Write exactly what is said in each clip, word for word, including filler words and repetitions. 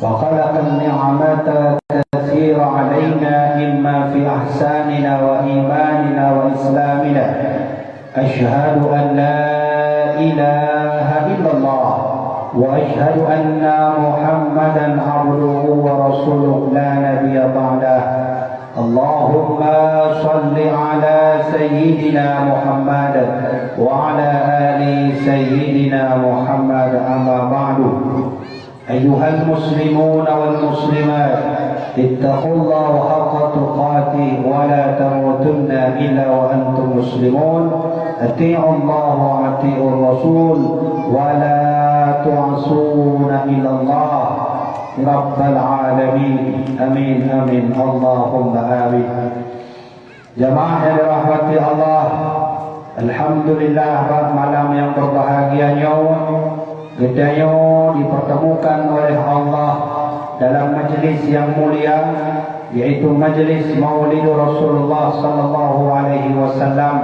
وخلق النعمة تسير علينا إما في أحساننا وإيماننا وإسلامنا. أشهد أن لا إله إلا الله، وأشهد أن محمدا عبده ورسوله لا نبي بعده. اللهم صل على سيدنا محمد وعلى آل سيدنا محمد، أما بعد. أيها المسلمون والمسلمات، اتقوا الله حق تقاته ولا تموتن إلا وأنتم مسلمون. أطيعوا الله وأطيعوا الرسول ولا تعصون إلى الله رب العالمين. آمين، آمين، اللهم آمين. Jamaah yang dirahmati Allah, alhamdulillah, bak malam yang berbahagia nyoe, geutanyoe dipertemukan oleh Allah dalam majlis yang mulia, yaitu majlis Maulid Rasulullah sallallahu alaihi wasallam,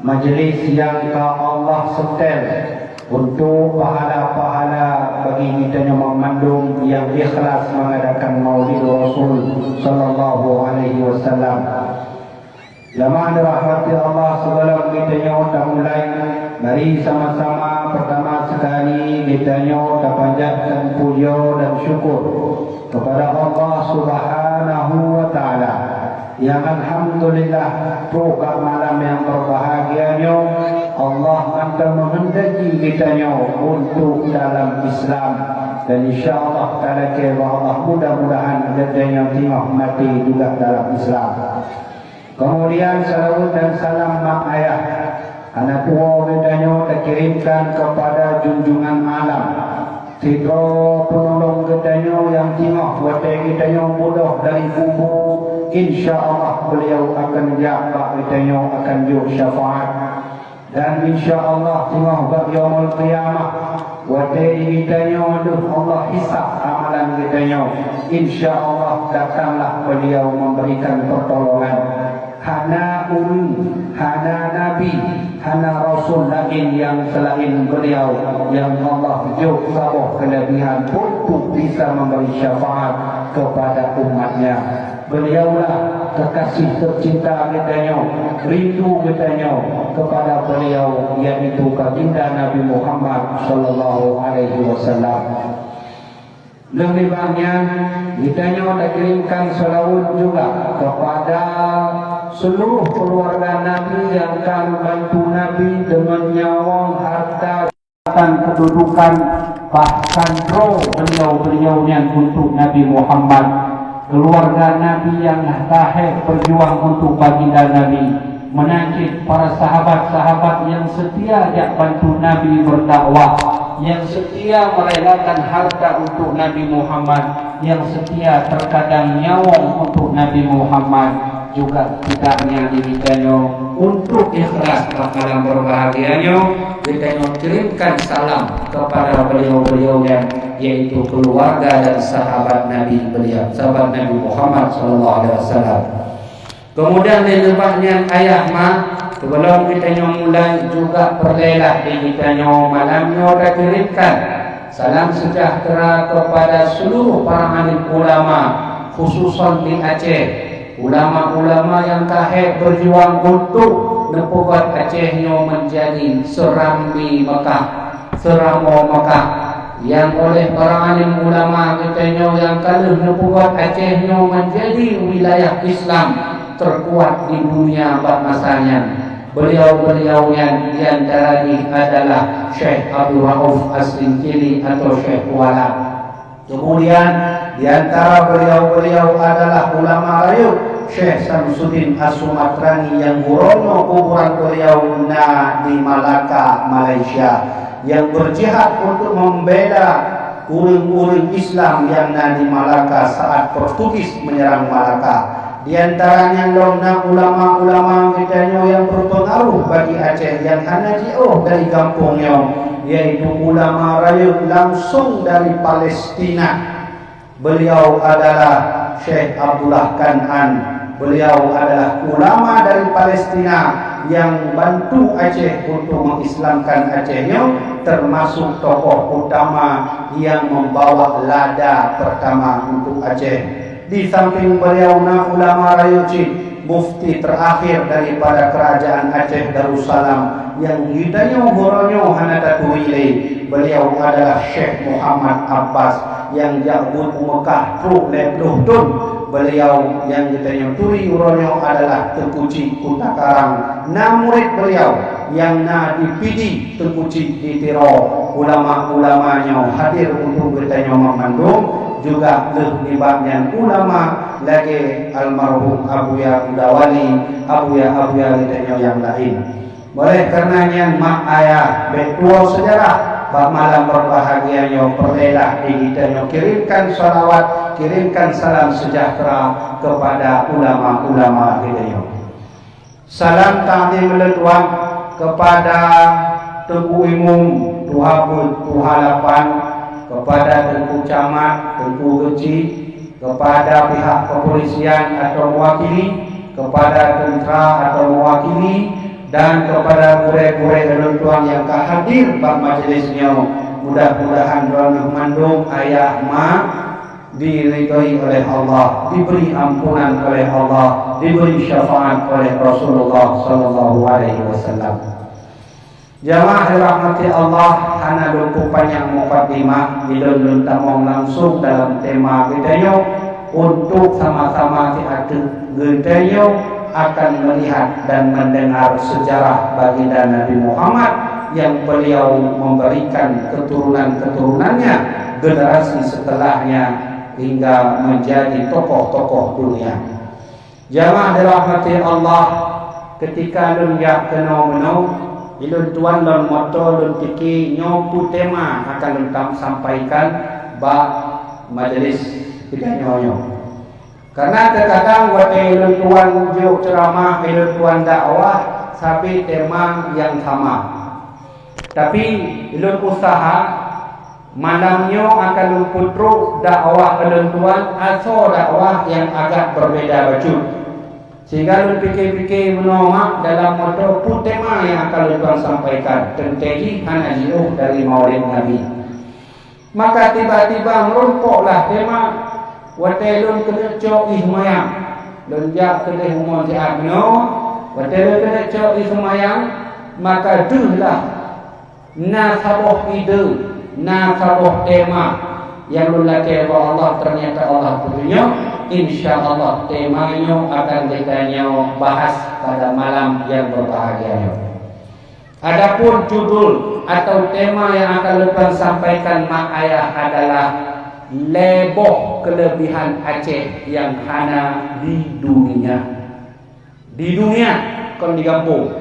majlis yang ka Allah setel untuk pahala-pahala bagi geutanyoe mandum yang ikhlas mengadakan Maulid Rasul sallallahu alaihi wasallam. Jamaah dirahmati Allah, sebelum geutanyoe tamulai, mari sama-sama pertama sekali geutanyoe tapanjatkan puja dan syukur kepada Allah Subhanahu wa Taala, yang alhamdulillah, trok bak malam yang berbahagia nyoe, Allah mantong menghendaki geutanyoe untuk dalam Islam. Dan insya Allah, talakée bak Allah, mudah-mudahan geutanyoe singoh maté juga dalam Islam. Kemudian, salawat dan salam mak ayah, anak tuwoe geutanyoe takirimkan kepada junjungan alam. Sidroe penolong geutanyoe nyang singoh watée geutanyoe budôh dari kubu, insya Allah beliau akan jak bak geutanyoe, akan jok syafaat. Dan insya Allah singoh bak Yaumul Qiyamah, watée geutanyoe lheueh Allah hisab amalan geutanyoe, insya Allah datanglah beliau memberikan pertolongan. Hana ureuëng, hana nabi, hana rasul laén nyang seulaén beliau nyang Allah jok saboh keulebihan untuk bisa memberi syafaat kepada umat-Nya. Beliaulah kekasih tercinta geutanyoe, rindu geutanyoe kepada beliau, yaitu Baginda Nabi Muhammad sallallahu alaihi wasallam. Lheueh nibak nyan, geutanyoe takirimkan salawat juga kepada seluruh keluarga Nabi nyang ka neubantu Nabi deungon nyawöng, harta, dan kedudukan, bahkan droe beliau-beliau nyan untuk Nabi Muhammad. Keluarga Nabi nyang ka hék berjuang untuk baginda Nabi, meunan cit para sahabat-sahabat nyang seutia jak bantu Nabi berdakwah, nyang seutia merelakan harta untuk Nabi Muhammad, nyang seutia terkadang nyawöng untuk Nabi Muhammad. Juga tidaknya di geutanyoe untuk ikhlas bak malam berbahagia nyoe, geutanyoe kirimkan salam kepada beliau-beliau nyan, yaitu keluarga dan sahabat Nabi beliau, sahabat Nabi Muhammad sallallahu alaihi wasallam. Kemudian lheueh nibak nyan ayah ma, sebelum geutanyoe mulai juga peureulée lah di geutanyoe malam nyoe takirimkan salam sejahtera kepada seluruh para alim ulama, khususan di Aceh. Ulama-ulama nyang ka hék berjuang untuk neupeubuet Aceh nyoe menjadi Serambi Mekah, Seuramoe Mekah, nyang oleh para alim ulama geutanyoe nyang ka lheueh neupeubuet Aceh nyoe menjadi wilayah Islam terkuat di dunia bak masa nyan. Beliau-beliau nyan di antara jih adalah Syekh Abdul Rauf As-Singkili atau Syekh Kuala. Kemudian, di antara beliau-beliau adalah ulama rayeuk, Syekh Samsuddin As-Sumatrani, nyang uroe nyoe kuburan beliau na di Malaka, Malaysia, nyang berjihad untuk membela ureuëng-ureuëng Islam nyang na di Malaka saat Portugis menyerang Malaka. Di antara nyan lom na ulama-ulama geutanyoe nyang berpengaruh bagi Aceh nyang hana jiôh dari gampông nyoe, yaitu ulama rayeuk langsung dari Palestina. Beliau adalah Syekh Abdullah Kan'an. Beliau adalah ulama dari Palestina, nyang bantu Aceh untuk mengislamkan Aceh nyoe, termasuk tokoh utama nyang membawa lada pertama untuk Aceh. Di samping beliau na ulama rayeuk cit, mufti terakhir daripada kerajaan Aceh Darussalam, nyang geutanyoe uroe nyoe hana taturi lé. Beliau adalah Syekh Muhammad Abbas nyang jak buet u Mekah trok lhèe ploh thon. Beliau nyang geutanyoe turi uroe nyoe adalah Teungku Chik Kuta Karang. Na murit beliau nyang na di Pidie, Teungku Chik di Tiro. Ulama-ulama nyoe hadir untuk geutanyoe mandum, juga lheueh nibak nyan ulama lagèe almarhum Abuya Mudawali, abuya-abuya geutanyoe nyang laén. Oleh karena nyan, mak ayah, bèk tuwoe seujarah, bak malam berbahagia nyoe peureulèelah di geutanyoe kirimkan salawat, kirimkan salam sejahtera kepada ulama-ulama geutanyoe. Salam takzim lôn tuan kepada Teungku Imum, Tuha Peuet, Tuha Lapan, kepada Teungku Camat, Teungku Geuchik, kepada pihak kepolisian atau mewakili, kepada tentera atau mewakili, dan kepada gurèe-gurèe ulôn tuan nyang ka hadir bak majlis nyoe. Mudah-mudahan droeneuh mandum ayah mak diridhoi oleh Allah, diberi ampunan oleh Allah, diberi syafaat oleh Rasulullah sallallahu alaihi wasallam. Jamaah dirahmati Allah, hana lôn peupanyang mukadimah, ilôn lôn tamong langsung dalam tema geutanyoe untuk sama-sama siat geutanyoe akan melihat dan mendengar sejarah baginda Nabi Muhammad yang beliau memberikan keturunan-keturunannya, generasi setelahnya hingga menjadi tokoh-tokoh dunia. Jamaah dirahmati Allah, ketika lôn jak keunoe meunoe, ilôn tuan lôn moto lôn pike nyoe peue tema akan lôn tam-, sampaikan bak majlis geutanyoe nyoe. Karena terkadang watèe ilôn tuan jok ceuramah, ilôn tuan dakwah, sabe tema nyang sama. Tapi ilôn usaha malam nyoe akan lôn peutrok dakwah ulôn tuan, asoe dakwah nyang agak berbeda bacut. Sehingga lôn pike-pike meunoe mak dalam moto peue tema nyang akan lôn tuan sampaikan, teuntèe jih hana jiôh dari Maulid Nabi. Maka tiba-tiba meurumpoklah tema, watèe lôn keuneuk cok ié seumayang. Lôn jak keudeh umon siat meunoe, watèe lôn keuneuk cok ié seumayang, maka deuh lah na saboh ide, na saboh tema nyang lôn lakèe bak Allah, ternyata Allah peutunyok. Insya Allah tema nyoe akan geutanyoe bahas pada malam nyang berbahagia nyoe. Adapun judul atau tema nyang akan lôn tuan sampaikan mak ayah adalah lhèe boh keulebihan Aceh nyang hana di dunia. Di dunia, kon di gampông.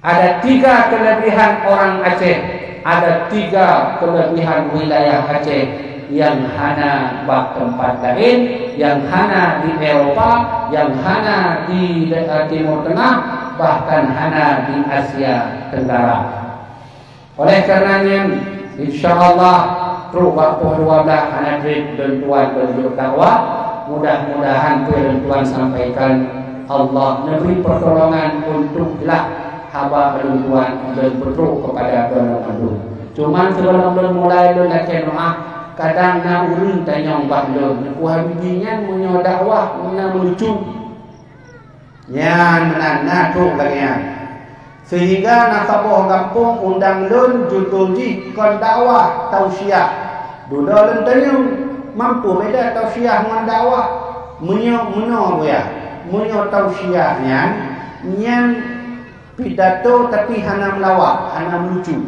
Ada tiga kelebihan orang Aceh, ada tiga kelebihan wilayah Aceh yang hana bak tempat lain, yang hana di Eropa, yang hana di, eh, Timur Tengah, bahkan hana di Asia Tenggara. Oleh karena nyan, insya Allah, trok bak poh dua belas hana trép lôn tuan lôn jok dakwah. Mudah-mudahan peue lôn tuan sampaikan, Allah neubri pertolongan untuk jeulaih haba lôn tuan lôn peutrok keupada droeneuh mandum. Cuman sigohlom lôn mulai lôn lakèe meu'ah, kadang na ureueng tanyong bak lôn, "Teungku Habibi, nyan meunyoe dakwah na meulucu?" Nyan meunan na trok lagèe nyan. Sehingga na saboh gampông undang lôn, judul jih kon dakwah, tausiah. Dudoe lôn tanyong, mampu beda tausiah ngon dakwah? Meunyoe meunoe buya, meunyoe tausiah nyan, nyan pidato tapi hana meulawak, hana meulucu.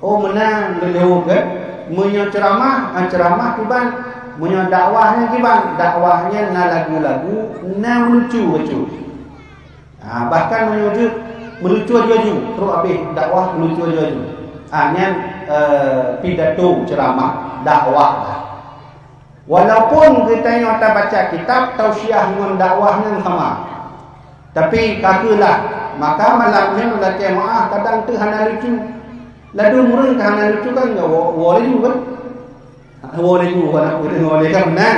Oh, meunan geujaweueb kan? Meunyoe ceuramah, ah, ceuramah kiban. Meunyoe dakwah nyan kiban, dakwah nyan na lagu-lagu, na meulucu bacut. Ah, bahkan meunyoe jeuet meulucu aju-aju, trok abéh dakwah meulucu aju-aju. Ah, nyan, eh, pidato ceuramah dakwah. Walaupun geutanyoe tabaca kitab, tausiah ngon dakwah nyan sama. Tapi ka kheueh lah, maka malam nyoe lakèe meu'ah kadang teuh hana lucu. Ladôm ureueng ka hana lucu kan, nyoe woe, woe laju kan? Woe laju, woe laju, woe laju kan meunan.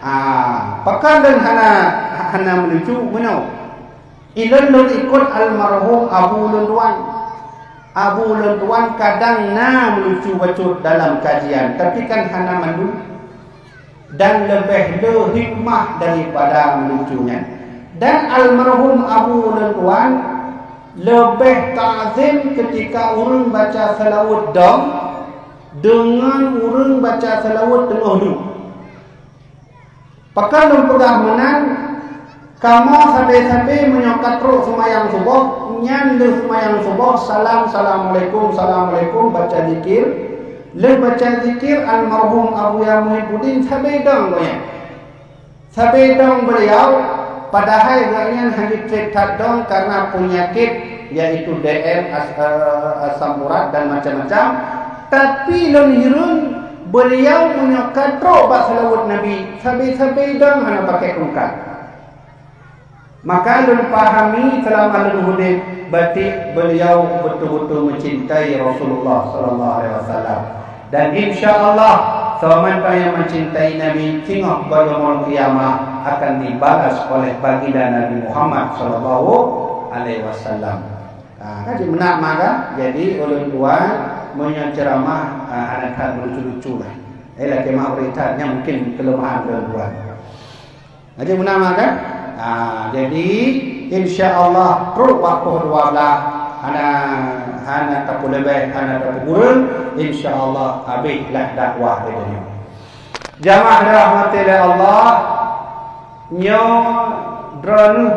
Ah, pakon lôn hana, hana meulucu meunyoe. Ilôn lôn ikot almarhum abu lôn tuan. Abu lôn tuan kadang na meulucu bacut dalam kajian, tapi kan hana mandum. Dan leubeh le hikmah daripada meulucu nyan. Dan almarhum abu lôn tuan leubeh ta'zim keutika ureuëng baca seulaweuet dong deungon ureuëng baca seulaweuet teungoh duek. Pakon lôn peugah meunan, kamoe sabe-sabe meunyoe ka trok seumayang suboh, nyan lheueh seumayang suboh, salam, "Assalamualaikum, assalamualaikum," baca zikir. Lheueh baca zikir, almarhum Abuya Muhibuddin sabe dong gobnyan. Sabe dong beuliau, padahai gobnyan hana treb that dong karena peunyakét, yaitu D M, as-, eh, asam urat dan macam-macam. Tapi lôn hireuen, beuliau meunyoe ka trok bak seulaweuet Nabi, sabe-sabe dong hana pakai tungkat. Maka lôn pahami seulama lôn udeb, batik beuliau beutôi-beutôi meucintai Rasulullah sallallahu alaihi wasallam. Dan insya Allah, seumantong nyang meucintai Nabi, singoh bak yaumul qiyamah akan dibalas oleh baginda Nabi Muhammad sallallahu alaihi wasallam. Ha, kan cit meunan maka, jadi ulôn tuan meunyoe ceuramah, ha, hana that meulucu-lucu lah. Eh, lakée meu'ah bri that, nyan mungkin keuleumahan ulôn tuan. Jadi meunan maka, ha, jadi insya Allah trok bak poh dua belas hana, hana tapeuleubeh, hana tapeukureueng, insya Allah habéh lah dakwah di dunia. Jamaah dirahmati lé Allah, nyoe droeneueh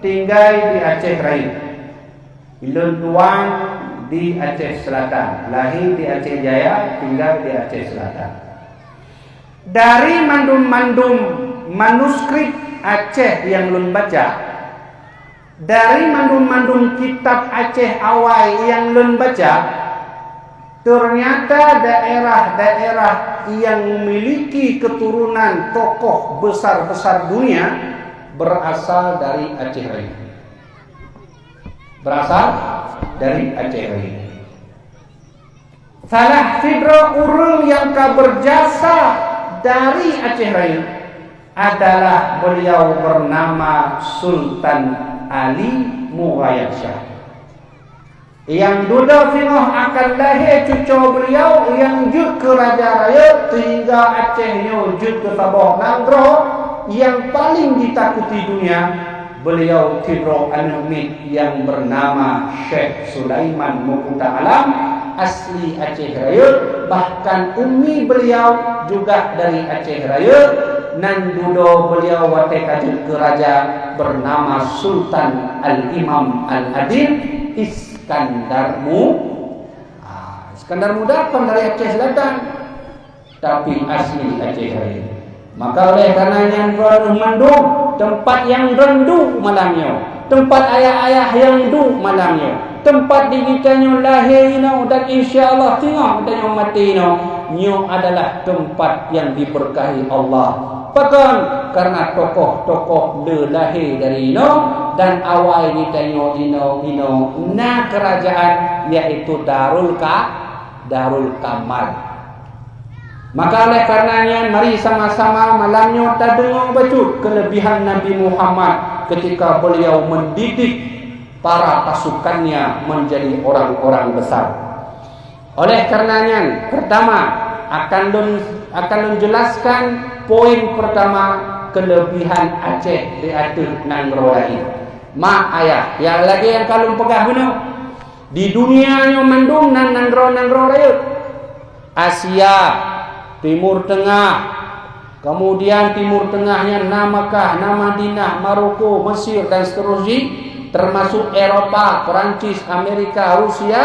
tinggai di Aceh Rayeuk. Ulôn tuan di Aceh Selatan, lahé di Aceh Jaya, tinggai di Aceh Selatan. Dari mandum-mandum manuskrip Aceh nyang lôn baca, dari mandum-mandum kitab Aceh awai nyang lôn baca, ternyata daerah-daerah nyang memiliki keturunan tokoh besar-besar dunia berasal dari Aceh Rayeuk. Berasal dari Aceh Rayeuk. Salah sidroe ureuëng nyang ka beujasa dari Aceh Rayeuk adalah beliau bernama Sultan Ali Mughayan Syah. Nyang dudoe singoh akan lahé cucoe beliau nyang jeuet keu raja rayeuk, sehingga Aceh nyoe jeuet keu saboh nanggroe nyang paleng jitakuti dunia. Beliau sidroe aneuëk miet nyang beunama Syekh Sulaiman Meukuta Alam, asli Aceh Rayeuk, bahkan umi beliau juga dari Aceh Rayeuk, nan dudoe beliau watée ka jeuet keu raja beunama Sultan Al-Imam Al-Adil Iskandar Mu-, ah, Iskandar Muda kon dari Aceh Selatan, tapi asli Aceh Rayeuk. Maka oleh karena nyan droeneueh mandum, teumpat nyang droeneueh duek malam nyoe, teumpat ayah-ayah nyang duek malam nyoe, teumpat di geutanyoe lahé inoe dan insya Allah singoh geutanyoe maté inoe, nyoe adalah teumpat nyang dibeurkahi Allah. Pakon? Karena tokoh-tokoh le lahé dari inoe dan awai geutanyoe inoe, inoe na keurajaan, yaitu Darul Ka-, Darul Kamal. Maka oleh karena nyan, mari sama-sama malam nyoe tadeungoe bacut keulebihan Nabi Muhammad ketika beliau mendidik para pasukannya menjadi orang-orang besar. Oleh karena nyan, pertama, akan lôn, akan lôn jelaskan poin pertama kelebihan Aceh di ateueh nanggroe laén. Ma ayah, nyang lagée nyang ka lôn peugah bunoe, di dunia nyoe mandum nan nanggroe-nanggroe rayeuk. Asia, Timur Tengah, kemudian Timur Tengah nyan na Makkah, na Madinah, Maroko, Mesir, dan seterusnya, termasuk Eropa, Perancis, Amerika, Rusia,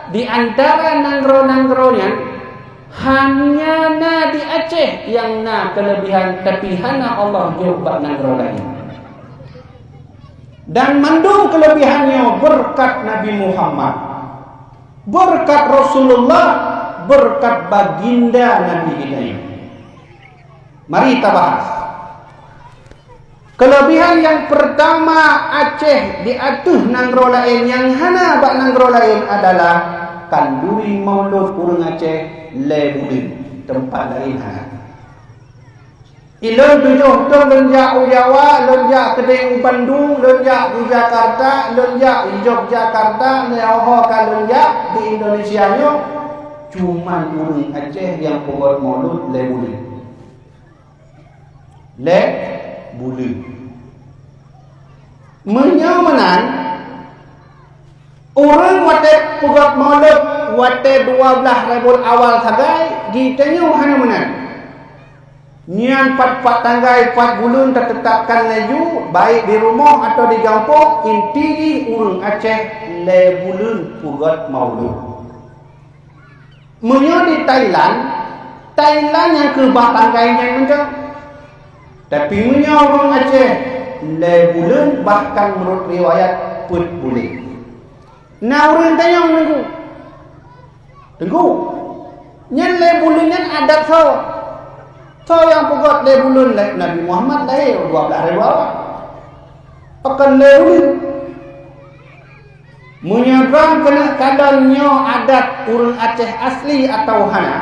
di antara nanggroe-nanggroe nyan, hanya na di Aceh nyang na kelebihan, tapi hana Allah jok bak nanggroe laén. Dan mandum kelebihan nyoe beureukat Nabi Muhammad, beureukat Rasulullah, beureukat baginda Nabi geutanyoe. Mari tabahas. Kelebihan nyang pertama Aceh di ateueh nanggroe laén nyang hana bak nanggroe laén adalah khanduri mulod ureuëng Aceh lé buleuen, teumpat laén hana. Ilôn tujoh thon lôn jak u Jawa, lôn jak keudeh u Bandung, lôn jak u Jakarta, lôn jak u Yogyakarta, lheueh ho ka lôn jak di Indonesia nyoe, cuman ureuëng Aceh nyang peugöt maulud lhée buleuen. Lhée buleuen. Meunyoe meunan, ureuëng watée peugöt maulud watée dua blaih Rabiul Awal sagai, geutanyoe hana meunan. Nyan pat-pat tanggai pat buleuen tateutapkan laju, baik di rumoh atawa di gampông, inti jih ureuëng Aceh lhée buleuen peugöt maulud. Meunyoe di Thailand, Thailand nyang keuh bah tanggai nyan mantong. Tapi meunyoe ureuëng Aceh, lhée buleuen, bahkan meunurot riwayat peuet buleuen. Na ureuëng tanyong, Teungku, Teungku, nyan lhée buleuen nyan adat soe? Soe nyang peugöt lhée buleuen lé Nabi Muhammad lahé dua blaih Rabiul Awal? Pakon lhée buleuen? Meunyoe droe keuneuk kalon nyoe adat ureuëng Aceh asli atawa hana,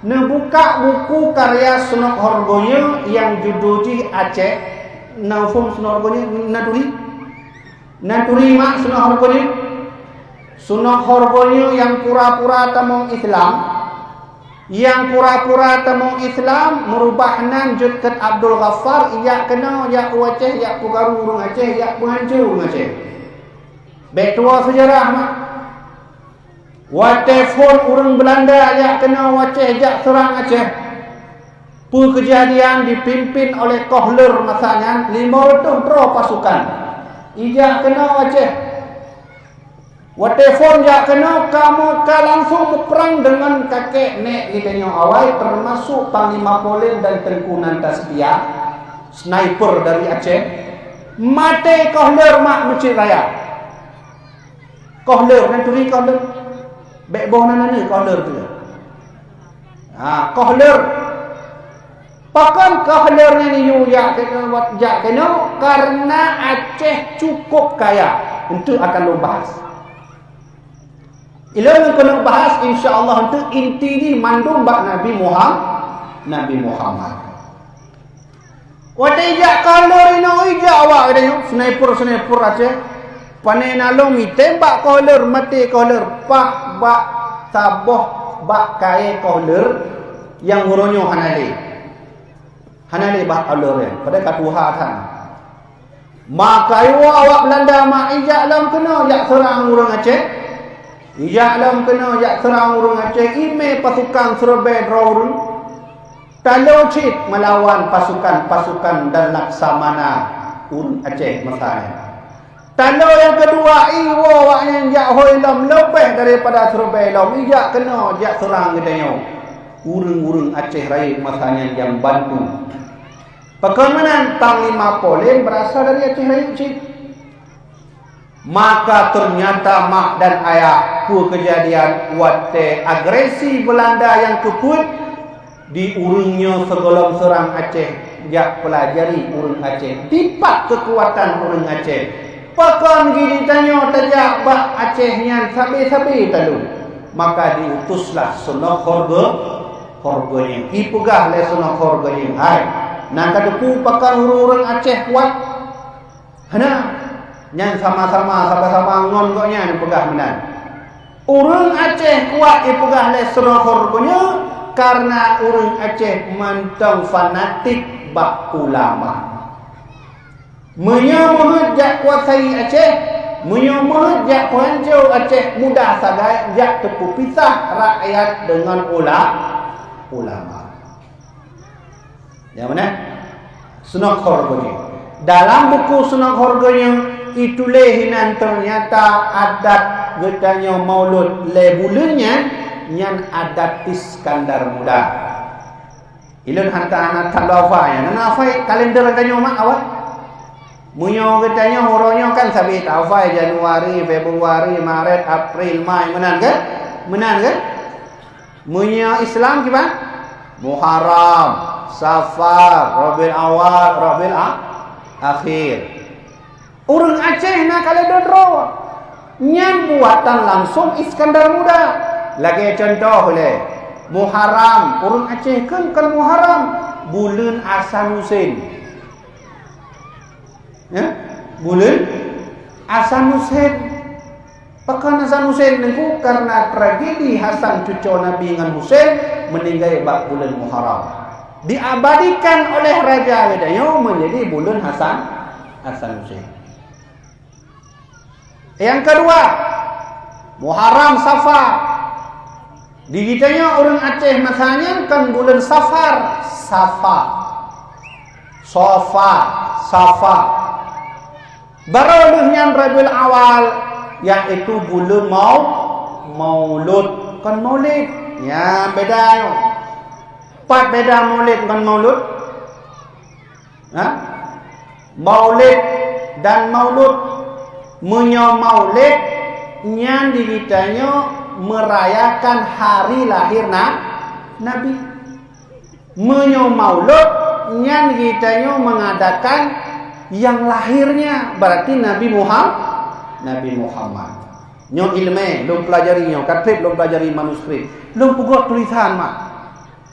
neubuka buku karya Snouck Hurgronje nyang judô jih Aceh, na muphom Snouck Hurgronje, na turi? Na turi mak Snouck Hurgronje? Snouck Hurgronje nyang pura-pura tamong Islam, nyang pura-pura tamong Islam, meurubah nan jeuet keu Abdul Ghaffar, ijak keunoe, jak u Aceh, jak peukaru ureuëng Aceh, jak peuhanco ureuëng Aceh. Bék tuwoe seujarah mak. Watée phon ureuëng Beulanda jak keunoe u Aceh, jak seurang Aceh, peue keujadian dipimpin oleh Kohler masa nyan, lima reutôh droe pasukan. Ijak keunoe u Aceh. Watée phon jak keunoe, kamoe ka langsung meuprang deungon kakek nek geutanyoe awai, teumasok Panglima Polem dan Teungku Nanta Seutia, sniper dari Aceh. Maté Kohler mak Meucit Raya. Kohler, na turi Kohler? Bék boh nan na Kohler tu. Ha, Kohler. Pakon Kohler nyan yue jak keunoe, jak keunoe? Karena Aceh cukup kaya. Untuk akan lôn bahas. Ilôn keuneuk bahas, insya Allah, untuk inti jih mandum bak Nabi Muham-, Nabi Muhammad. Watée ijak Kohler inoe, ijak awak geutanyoe, sniper-sniper Aceh. Pane na lom itembak Kohler, maté Kohler, paih bak saboh bak kayée Kohler nyang uroe nyoe hana lé. Hana lé bak Kohler nyan, padahai ka tuha that. Maka iwoe awak Beulanda mak ijak lom keunoe jak seurang ureuëng Aceh. Ijak lom keunoe jak seurang ureuëng Aceh, imé pasukan siribée droe ureuëng. Talo cit meulawan pasukan-pasukan dan Laksamana ureuëng Aceh masa nyan. Talo nyang keudua, iwoe awaknyan jak hôi lom leubeh daripada siribée lom, ijak keunoe jak seurang geutanyoe. Ureuëng-ureuëng Aceh Rayeuk masa nyan nyang bantu. Pakon meunan, Panglima Polem beurasal dari Aceh Rayeuk cit. Maka teunyata mak dan ayah, peue keujadian watée agresi Beulanda nyang keupeuet di ureuëng nyoe sigohlom seurang Aceh jak peulajari ureuëng Aceh, dipat keukuatan ureuëng Aceh. Pakon geutanyoe tajak bak Aceh nyan sabe-sabe talo. Maka diutuslah Snouck Hurgronje, Hurgronje. Ipeugah lé Snouck Hurgronje, "Hai, na kateupeue pakon ureuëng-ureuëng Aceh kuat?" Hana, nyan sama-sama, sama-sama ngon gobnyan peugah meunan. Ureuëng Aceh kuat ipeugah lé Snouck Hurgronje, karena ureuëng Aceh mantong fanatik bak ulama. Meunyoe meuheuet jak kuasai Aceh, meunyoe meuheuet jak peuhanco Aceh, mudah sagai jak teupeupisah rakyat deungon ula-, ulama. Nyang mana? Snouck Hurgronje. Dalam buku Snouck Hurgronje ituléh hinan teunyata adat geutanyoe maulud lhée buleuen nyan, nyan adat Iskandar Muda. Ilôn hana, hana that lôn hafai nyan. Hana hafai kalender geutanyoe mak awai? Meunyoe geutanyoe uroe nyoe kan sabe tahafai Januari, Februari, Maret, April, Mai, meunan kan? Meunan kan? Meunyoe Islam kiban? Muharram, Safar, Rabiul Awal, Rabiul A-, Akhir. Ureuëng Aceh na kalender droe. Nyan buatan langsung Iskandar Muda. Lagée cuntoh lé, Muharram, ureuëng Aceh kheun kon Muharram. Buleuen Hasan Husein. Ya? Buleuen Hasan Husein. Pakon Hasan Husein Teungku? Karena tragedi Hasan cucoe Nabi ngon Husein meuninggai bak buleuen Muharram. Diabadikan oleh raja geutanyoe menjadi buleuen Hasan, Hasan Husein. Nyang keudua, Muharram, Safar. Di geutanyoe ureuëng Aceh masa nyan kon buleuen Safar, Safa. Sofa, Safa. Barô lheueh nyan Rabiul Awal, yaitu buleuen Mau-, Maulud, kon Maulid. Nyan beda nyoe. Pat beda Maulid ngon Maulud? Ha? Maulid dan Maulud. Meunyoe Maulid, nyan di geutanyoe merayakan hari lahir na-, Nabi. Meunyoe Maulud, nyan geutanyoe mengadakan yang lahirnya, berarti Nabi Muham-, Nabi Muhammad. Nyoe ileumèe lôn pelajari nyoe, ka trép lôn pelajari manuskrip. Lôn peugöt tulisan mak.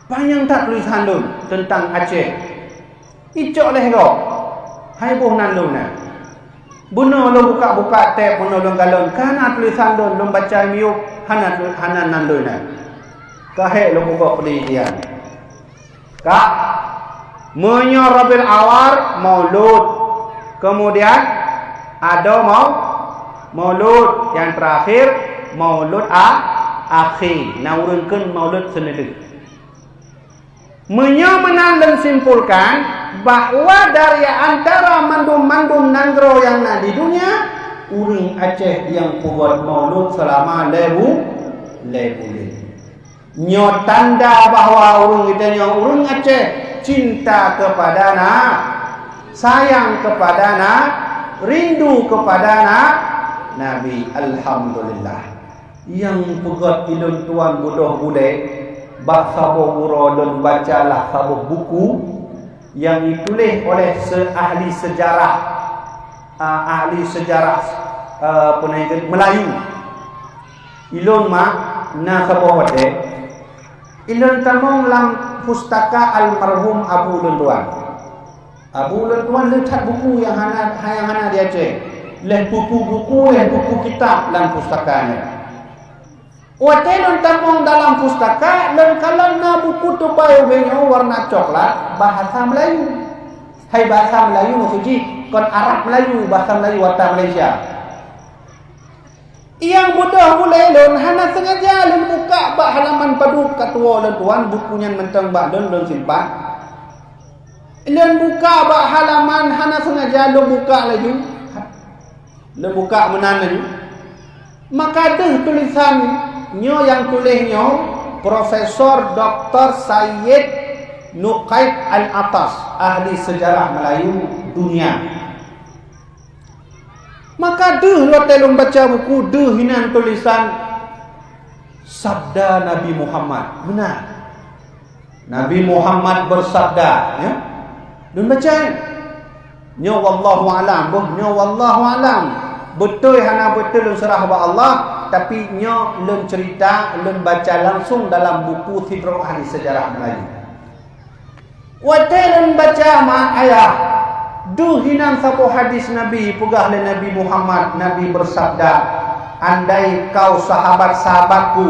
Panyang that tulisan lôn teuntang Aceh. Icok lé gob. Hai boh nan lôn nyan. Bunoe lôn buka-buka tép, bunoe lôn galon, ka na tulisan lôn, lôn baca miyueb, hana tu-, hana nan lôn nyan. Ka hék lôn buka penelitian. Ka, meunyoe Rabiul Awal, Maulud. Kemudian, adoe mau-, Maulud. Yang terakhir, Maulud a-, Akhi. Na ureuëng kheun Maulud seuneudeuh. Meunyoe meunan lôn simpulkan bahwa dari antara mandum-mandum nanggroe nyang na di dunia, ureuëng Aceh nyang peubuet maulud seulama lhée bu-, lhée buleuen. Nyoe tanda bahwa ureuëng geutanyoe ureuëng Aceh cinta kepada na-, sayang kepada na-, rindu kepada na-, Nabi. Alhamdulillah. Nyang peugöt ilôn tuan budôh bulée, bak saboh uroe lôn bacalah saboh buku nyang jituléh oleh se-, ahli seujarah, a, ahli seujarah, a, peue nan kheun, Meulayu. Ilôn mak na saboh watée, ilôn tamong lam pustaka almarhum abu lôn tuan. Abu lôn tuan le that buku nyang hana, nyang hana di Aceh. Lhée pupu buku, lhée pupu kitab lam pustaka nyan. Watée lôn tamong dalam pustaka, lôn kalon na buku teubai ubé nyoe warna coklat, bahasa Melayu. Hai bahasa Melayu maksud jih, kon Arab Melayu, bahasa Melayu ata Malaysia. Nyang budôh bulée lôn hana seungaja lôn buka bak halaman padub ka tuwoe lôn tuan buku nyan mantong bak lôn, lôn simpan. Lôn buka bak halaman hana seungaja lôn buka laju. Lôn buka meunan laju. Maka deuh tulisan nyoe nyang tuléh nyoe Profesor Doktor Sayyid Nuqaib Al-Atas, ahli seujarah Melayu dunia. Maka deuh watée lôn baca buku deuh inan tulisan sabda Nabi Muhammad. Meunan. Nabi Muhammad bersabda, ya. Lôn baca. Nyoe wallahu alam, boh nyoe wallahu alam. Beutôi hana beutôi lôn seurah bak Allah, tapi nyoe lôn cerita, lôn baca langsung dalam buku sidroe ahli seujarah Melayu. Watée lôn baca mak ayah, deuh inan saboh hadis Nabi peugah lé Nabi Muhammad, Nabi bersabda, "Andai kau sahabat-sahabatku,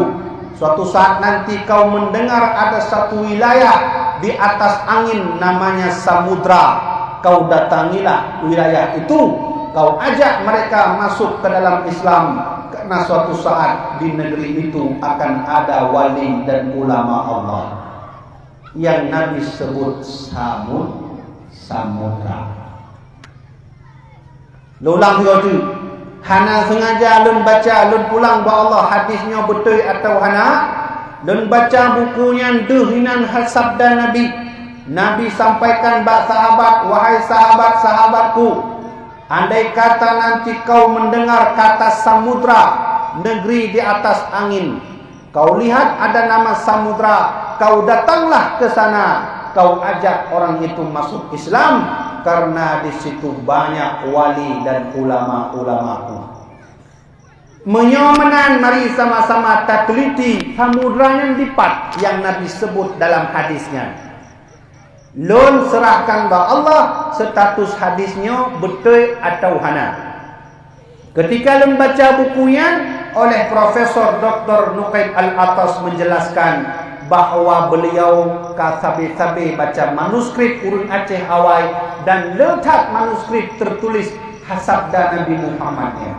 suatu saat nanti kau mendengar ada satu wilayah di atas angin namanya Samudra, kau datangilah wilayah itu, kau ajak mereka masuk ke dalam Islam, karena suatu saat di negeri itu akan ada wali dan ulama Allah." Nyang Nabi sebut samud-, samudra. Lôn ulang sigoe teuk. Hana seungaja lôn baca, lôn pulang bak Allah hadis nyoe beutôi atawa hana. Lôn baca buku nyan deuh inan ha-, sabda Nabi. Nabi sampaikan bak sahabat, "Wahai sahabat-sahabatku, andai kata nanti kau mendengar kata samudra, negeri di atas angin, kau lihat ada nama samudra, kau datanglah ke sana, kau ajak orang itu masuk Islam, karena di situ banyak wali dan ulama-ulamaku." Meunyoe meunan, mari sama-sama tateliti samudra nyan dipat nyang Nabi sebut dalam hadis nyan. Lôn seurahkan bak Allah status hadis nyoe beutôi atawa hana. Keutika lôn baca buku nyan oleh Profesor Doktor Nuqaib Al-Atas menjelaskan bahwa beliau ka sabe-sabe baca manuskrip ureuëng Aceh awai dan le that manuskrip tertulis sabda Nabi Muhammad nyan.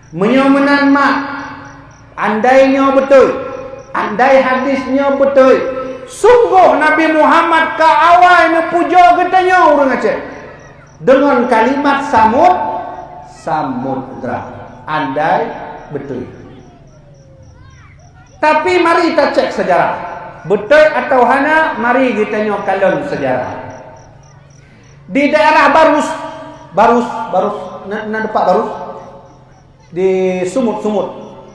Meunyoe meunan mak, andai nyoe beutôi, andai hadis nyoe beutôi, sunggoh Nabi Muhammad ka awai neupujoe geutanyoe ureuëng Aceh deungon kalimat Samud, Samudra. Andai beutôi. Tapi mari tacek seujarah. Beutôi atawa hana, mari geutanyoe kalon seujarah. Di daerah Barus, Barus, Barus, na, na teumpat Barus? Di Sumut, Sumut,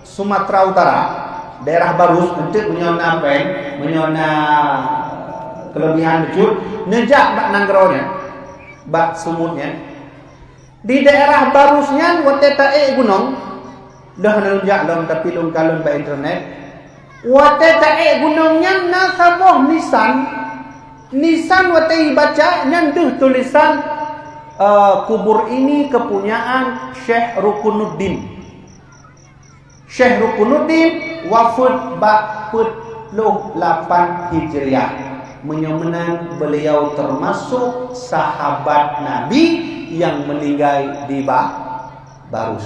Sumatera Utara, daerah Barus, enteuk meunyoe na péng, meunyoe na kelebihan bacut, neujak bak nanggroe nyan, bak Sumut nyan. Di daerah Barus nyan watée taék gunong, lheueh hana lôn jak lom, tapi lôn kalon bak internet. Watée taék gunong nyan na saboh nisan. Nisan watée ibaca nyan deuh tulisan, eh, "Kubur ini kepunyaan Syekh Rukunuddin." Syekh Rukunuddin wafeuet bak peuet ploh lapan Hijriah. Meunyoe meunan, beliau termasuk sahabat Nabi yang meninggal di Ba-, Barus.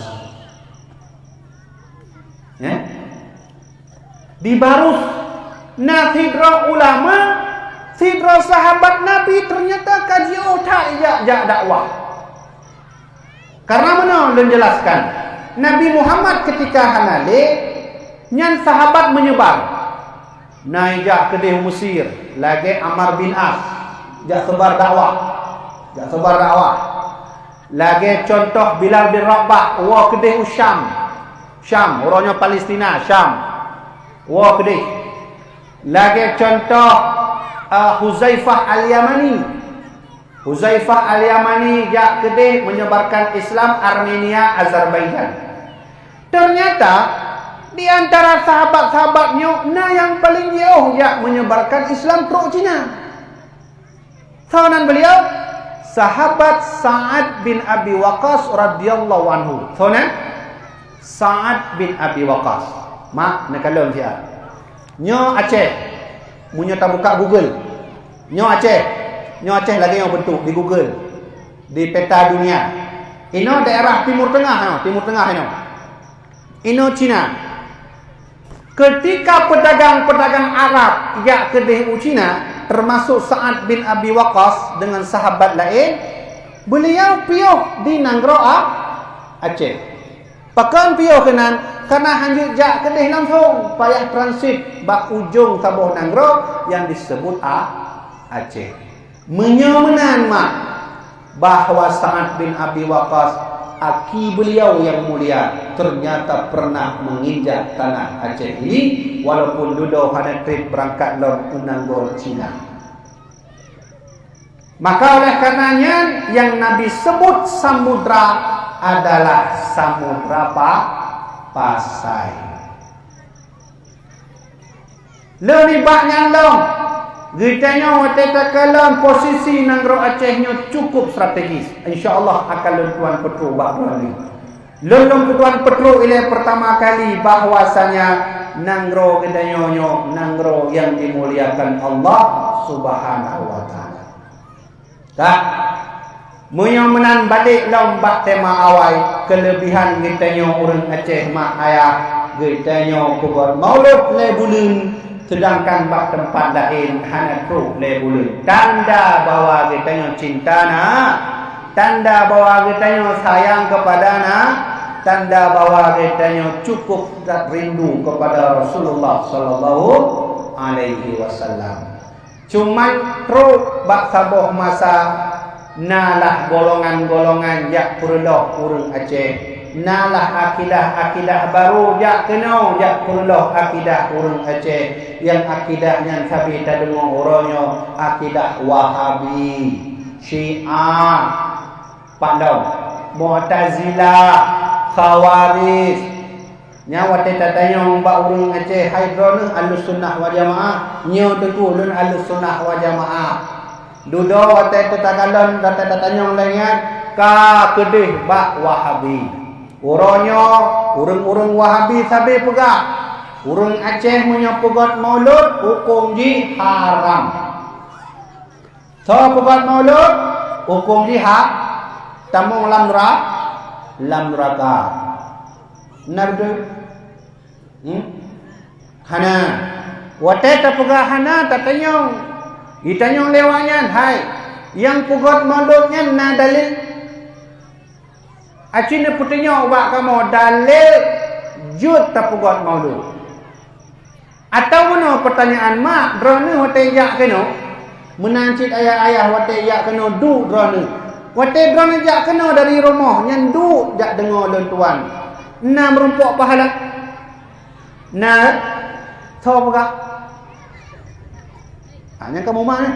Ya? Di Barus na sidroe ulama, sidroe sahabat Nabi ternyata ka jiôh that jak, jak dakwah. Karena meunoe lôn jelaskan, Nabi Muhammad keutika hana lé, nyan sahabat meunyebar. Na ijak keudeh u Mesir, lagée Ammar bin As, jak seubar dakwah. Jak seubar dakwah. Lagée cuntoh Bilal bin Rabah, woe keudeh u Syam. Syam, uroe nyoe Palestina, Syam. Woe keudeh. Lagée cuntoh, eh, Huzaifah Al-Yamani. Huzaifah Al-Yamani jak keudeh menyebarkan Islam Armenia, Azerbaijan. Ternyata, di antara sahabat-sahabat nyoe na nyang paleng jiôh jak menyebarkan Islam trok Cina. Soe nan beliau? Sahabat Sa'ad bin Abi Waqqas radhiyallahu anhu. Soe nan? Sa'ad bin Abi Waqqas. Mak, neukalon siat. Nyoe Aceh. Meunyoe tabuka Google. Nyoe Aceh. Nyoe Aceh lagée nyoe bentuk di Google. Di peta dunia. Inoe daerah Timur Tengah, nyoe, Timur Tengah inoe. Inoe Cina. Keutika peudagang-peudagang Arab jak keudeh u Cina, teumasok Sa'ad bin Abi Waqqas deungon sahabat laén, beuliau piôh di nanggroe A-, Aceh. Pakon piôh keunan? Kareuna hanjeuet jak keudeh langsong, payah transit bak ujong saboh nanggroe nyang diseubut A-, Aceh. Meunyoe meunan mak, bahwa Sa'ad bin Abi Waqqas, aki beliau yang mulia, ternyata pernah menginjak tanah Aceh ini, walaupun dudoe hana treb beurangkat lom u nanggroe Cina. Maka oleh karena nyan, yang Nabi sebut samudra adalah samudra pa-, pasai. Lheueh nibak nyan lom, geutanyoe watée takalon posisi nanggroe Aceh nyoe cukup strategis. Insya Allah akan lôn tuan peutrok bak droeneuh. Lôn lôn tuan peutrok ilée pertama kali bahwasanya nanggroe geutanyoe nyoe nanggroe nyang dimuliakan Allah Subhanahu wa Taala. Ka, meunyoe meunan balek lom bak tema awai, keulebihan geutanyoe ureuëng Aceh mak ayah, geutanyoe peubuet maulud lhée buleuen, seudangkan bak teumpat laén hana trok lhée buleuen. Tanda bahwa geutanyoe cinta na, tanda bahwa geutanyoe sayang kepada na, tanda bahwa geutanyoe cukup that rindu kepada Rasulullah sallallahu alaihi wasallam. Cuman trok bak saboh masa, na lah golongan-golongan jak peureuloh ureuëng Aceh. Na lah akidah-akidah barô jak keunoe jak peureuloh akidah ureuëng Aceh. Nyang akidah nyan sabe tadeungoe uroe nyoe akidah Wahabi, Syiah, Pandom, Mu'tazilah, Khawarij. Nyan watée tatanyong bak ureuëng Aceh, "Hai droeneuh Ahlussunnah wal Jamaah?" Nyoe teuku ulôn Ahlussunnah wal Jamaah. Dudoe watée teuka kalon, watée tatanyong lagée nyan, ka keudeh bak Wahabi. Uroe nyoe, ureuëng-ureuëng Wahabi sabe peugah, ureuëng Aceh meunyoe peugét maulud, hukôm jih haram. Soe peugét maulud, hukôm jih ha-, tamong lam nera-, lam neuraka. Na beutôi? Hmm? Hana. Watée tapeugah hana, tatanyong. Jitanyong lé awak nyan, "Hai, nyang peugét maulud nyan na dalil?" Aci neupeutunyok ubak kamoe dalil jeuet tapeugét maulud. Atawa meunoe peutanyaan, mak, droeneuh watée jak keunoe, meunan cit ayah-ayah watée jak keunoe duek droeneuh. Watée droeneuh jak keunoe dari rumoh, nyan duek jak deungoe lôn tuan. Na meurumpok pahala? Na, soe peugah? Ha, nyang ka muma nyan.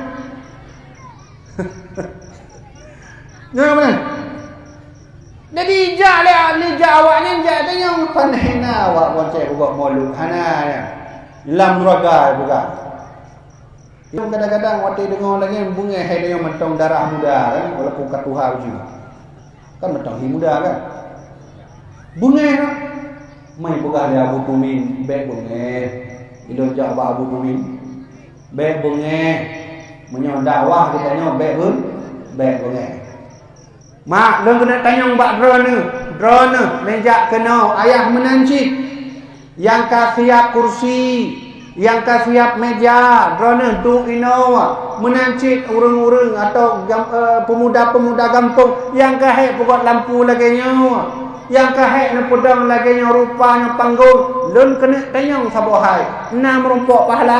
Nyan mana? Jadi, jak lé, lé jak awak nyan, jak tanyong, "Pane na awak boncée bubok maulud?" Hana, ya. Lam neuraka buka. Nyoe kadang-kadang watée deungoe lagée beungéh hai deungoe mantong darah muda kan, walaupun ka tuha uju. Kan mantong hi muda kan? Beungéh kan? Mai peugah lé Abu Tumin, "Bék beungéh." Ilôn jak bak Abu Tumin, "Bék beungéh. Meunyoe dakwah geutanyoe bék beung-, bék beungéh." Mak, lôn keuneuk tanyong bak droeneuh, droeneuh neujak keunoe, ayah meunan cit. Nyang ka siap kursi, nyang ka siap meja, droeneuh duek inoe, meunan cit ureuëng-ureuëng atawa gam-, eh, pemuda-pemuda gampông nyang ka hék peugét lampu lagée nyoe, nyang ka hék neupeudong lagée nyoe rupa nyoe panggong, lôn keuneuk tanyong saboh hai, na meurumpok pahala?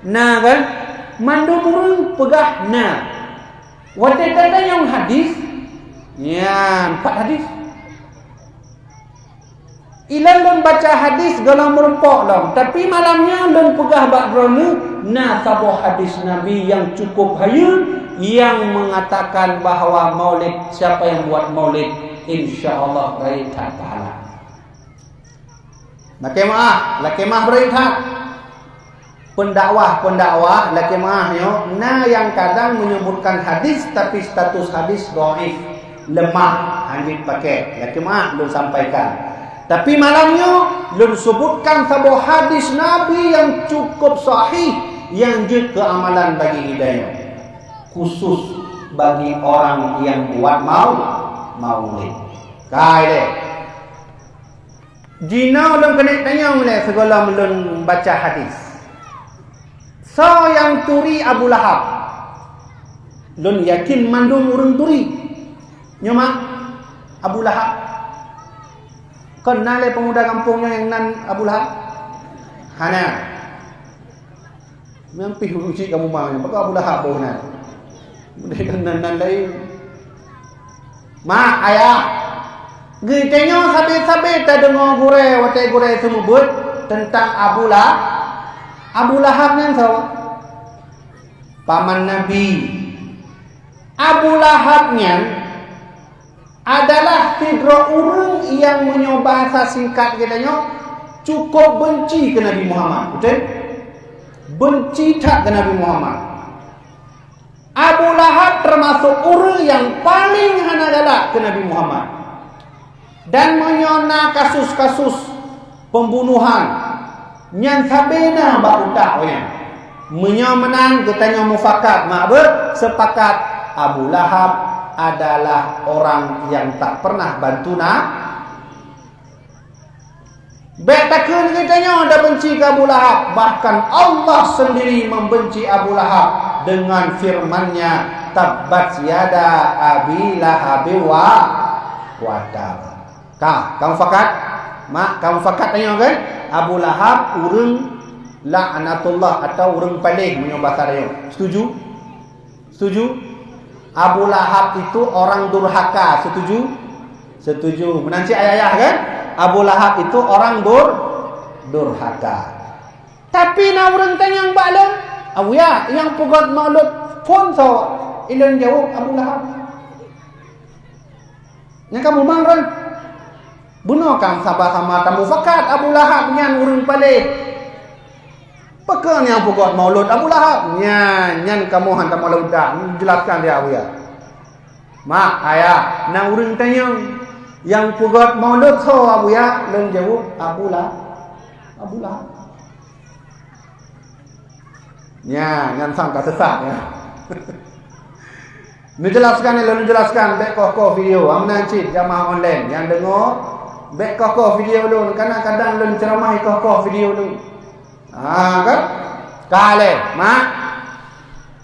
Na kan? Mandum ureuëng peugah na. Watée tatanyong hadis, nyan pat hadis. Ilôn lôn baca hadis gohlom meurumpok lom, tapi malam nyoe lôn peugah bak droeneuh na saboh hadis Nabi nyang cukup hayeue nyang meungatakan bahwa maulid, siapa yang buat maulid, insya Allah rayeuk that pahala. Lakée meuáh, lakée meuáh beureuthat. Pendakwah-pendakwah lakée meuáh nyoe na nyang kadang menyebutkan hadis, tapi status hadis dhaif, lemah, hana jeuet pakai. Lakée meuáh lôn sampaikan. Tapi malam nyoe lôn sebutkan saboh hadis Nabi nyang cukup sahih nyang jeuet keu amalan bagi geutanyoe, khusus bagi orang nyang buat mau-, maulid. Kai lé. Jinoe lôn keuneuk tanyong lé sigohlom lôn baca hadis. Soe nyang turi Abu Lahab? Lôn yakin mandum ureuëng turi. Nyoe mak, Abu Lahab. Kon na lé pemuda gampông nyoe nyang nan Abu Lahab? Hana. Nyang pih ureuëng chik kamoe ma nyoe, pakon Abu Lahab boh na. Meunan nan, nan laén. Mak, ayah, geutanyoe sabe-sabe tadeungoe gurée watée gurée seumeubeuet teuntang Abu La-, Abu Lahab nyan soe? Paman Nabi. Abu Lahab nyan adalah sidroe ureuëng nyang meunyoe bahasa singkat geutanyoe cukup beunci keu Nabi Muhammad, beutôi? Beunci that keu Nabi Muhammad. Abu Lahab teumasok ureuëng nyang paleng hana galak keu Nabi Muhammad. Dan meunyoe na kasus-kasus pembunuhan, nyan sabe na bak utak awaknyan. Meunyoe meunan geutanyoe mufakat, mak beuet, sepakat, Abu Lahab adalah orang yang tak pernah bantu na-, bék takheun geutanyoe tabenci keu Abu Lahab, bahkan Allah sendiri membenci Abu Lahab dengan firman-Nya, "Tabbat yada Abi Lahabi wa, wa tab." Ka, ka mufakat? Mak, ka mufakat tanyoe kan? Abu Lahab ureuëng laknatullah atau ureuëng paleng meunyoe basa tanyoe. Setuju? Setuju? Abu Lahab itu orang durhaka. Setuju? Setuju. Meunan cit ayah-ayah kan? Abu Lahab itu orang dur-, durhaka. Tapi na ureuëng tanyong bak lôn, "Abuya, nyang peugét maulud phon soe?" Ilôn jaweueb, "Abu Lahab." Nyang ka mumang kan? Bunoe kan sama-sama tamufakat Abu Lahab nyan ureuëng paleng. Pakon nyang peugét maulud Abu Lahab? Nyan, nyan kamoe hantom maulud dah. Jelaskan dia, Abuya. Mak, ayah, na ureuëng tanyong, nyang peugét maulud soe, Abuya? Lôn jaweueb, Abu Lahab. Abu Lahab. Nya, nyan sang ka sesat, ya. Neujelaskan, lôn jelaskan, bék koh-koh video. Amnan cit jamaah online nyang deungoe, bék koh-koh video lôn. Kadang-kadang lôn ceramah koh-koh video lôn. Ha, kan? Ka lé, mak.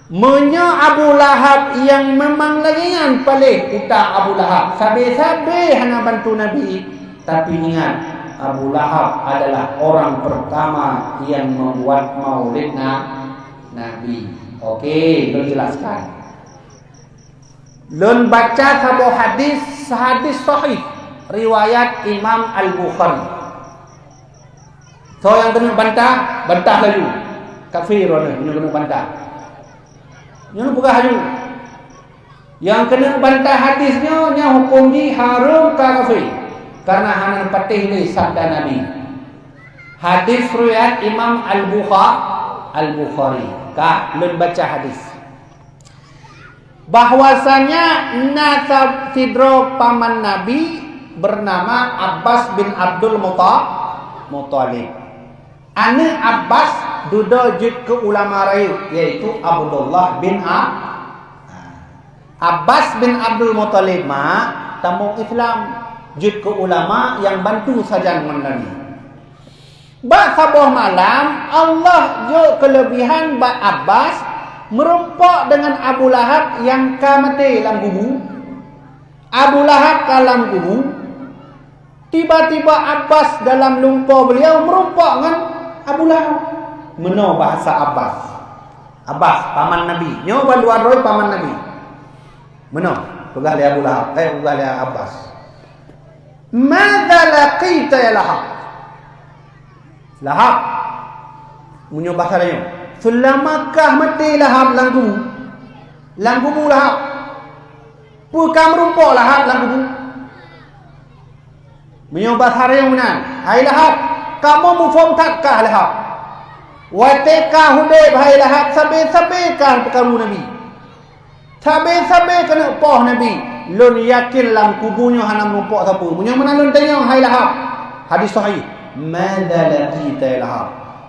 Meunyoe Abu Lahab nyang memang lagée nyan paléh utak Abu Lahab, sabe-sabe hana bantu Nabi, tapi ingat, Abu Lahab adalah orang pertama yang membuat maulid na-, Nabi. Oke, lôn jelaskan. Lôn baca saboh hadis, hadis sahih, riwayat Imam Al-Bukhari. Soe nyang keuneuk bantah, bantah laju. Kafé droeneuh nyang keuneuk bantah. Nyoe peugah laju. Nyang keuneuk bantah hadis nyoe, nyan huköm jih hareuem, ka kafé, kareuna hana patéh lé sabda Nabi. Hadis riwayat Imam Al-Bukha-, Al-Bukhari. Ka lôn baca hadis. Bahwasanya na sa-, sidroe paman Nabi bernama Abbas bin Abdul Muta-, Muthalib. Aneuëk Abbas dudoe jeuet keu ulama rayeuk, yaitu Abdullah bin A-, Abbas bin Abdul Muthalib ma tamong Islam, jeuet keu ulama nyang bantu sajan ngon Nabi. Bak saboh malam, Allah jok keuleubihan bak Abbas meurumpok deungon Abu Lahab nyang ka maté lam kubu. Abu Lahab ka lam kubu, tiba-tiba Abbas dalam lumpo beliau meurumpok ngon Abu Lahab. Meunoe bahasa Abbas. Abbas, paman Nabi. Nyoe bandua droe paman Nabi. Meunoe, peugah lé Abu Lahab, eh, peugah lé Abbas. "Madza laqita ya Lahab?" Lahab. Meunyoe bahasa laén, "Seulama kah maté Lahab lam kubu?" Lam kubu Lahab. Peue ka meurumpok Lahab lam kubu? Meunyoe bahasa laén meunan, "Hai Lahab, kamoe muphom that kah Lahab? Watée kah udeb hai Lahab, sabe-sabe kah peukaru Nabi." Sabe-sabe keuneuk poh Nabi, lôn yakin lam kubu nyoe hana meurumpok sapeue. Meunyoe meunan lôn tanyong, hai Lahab, hadis sahih, "Madza laqita ya Lahab?"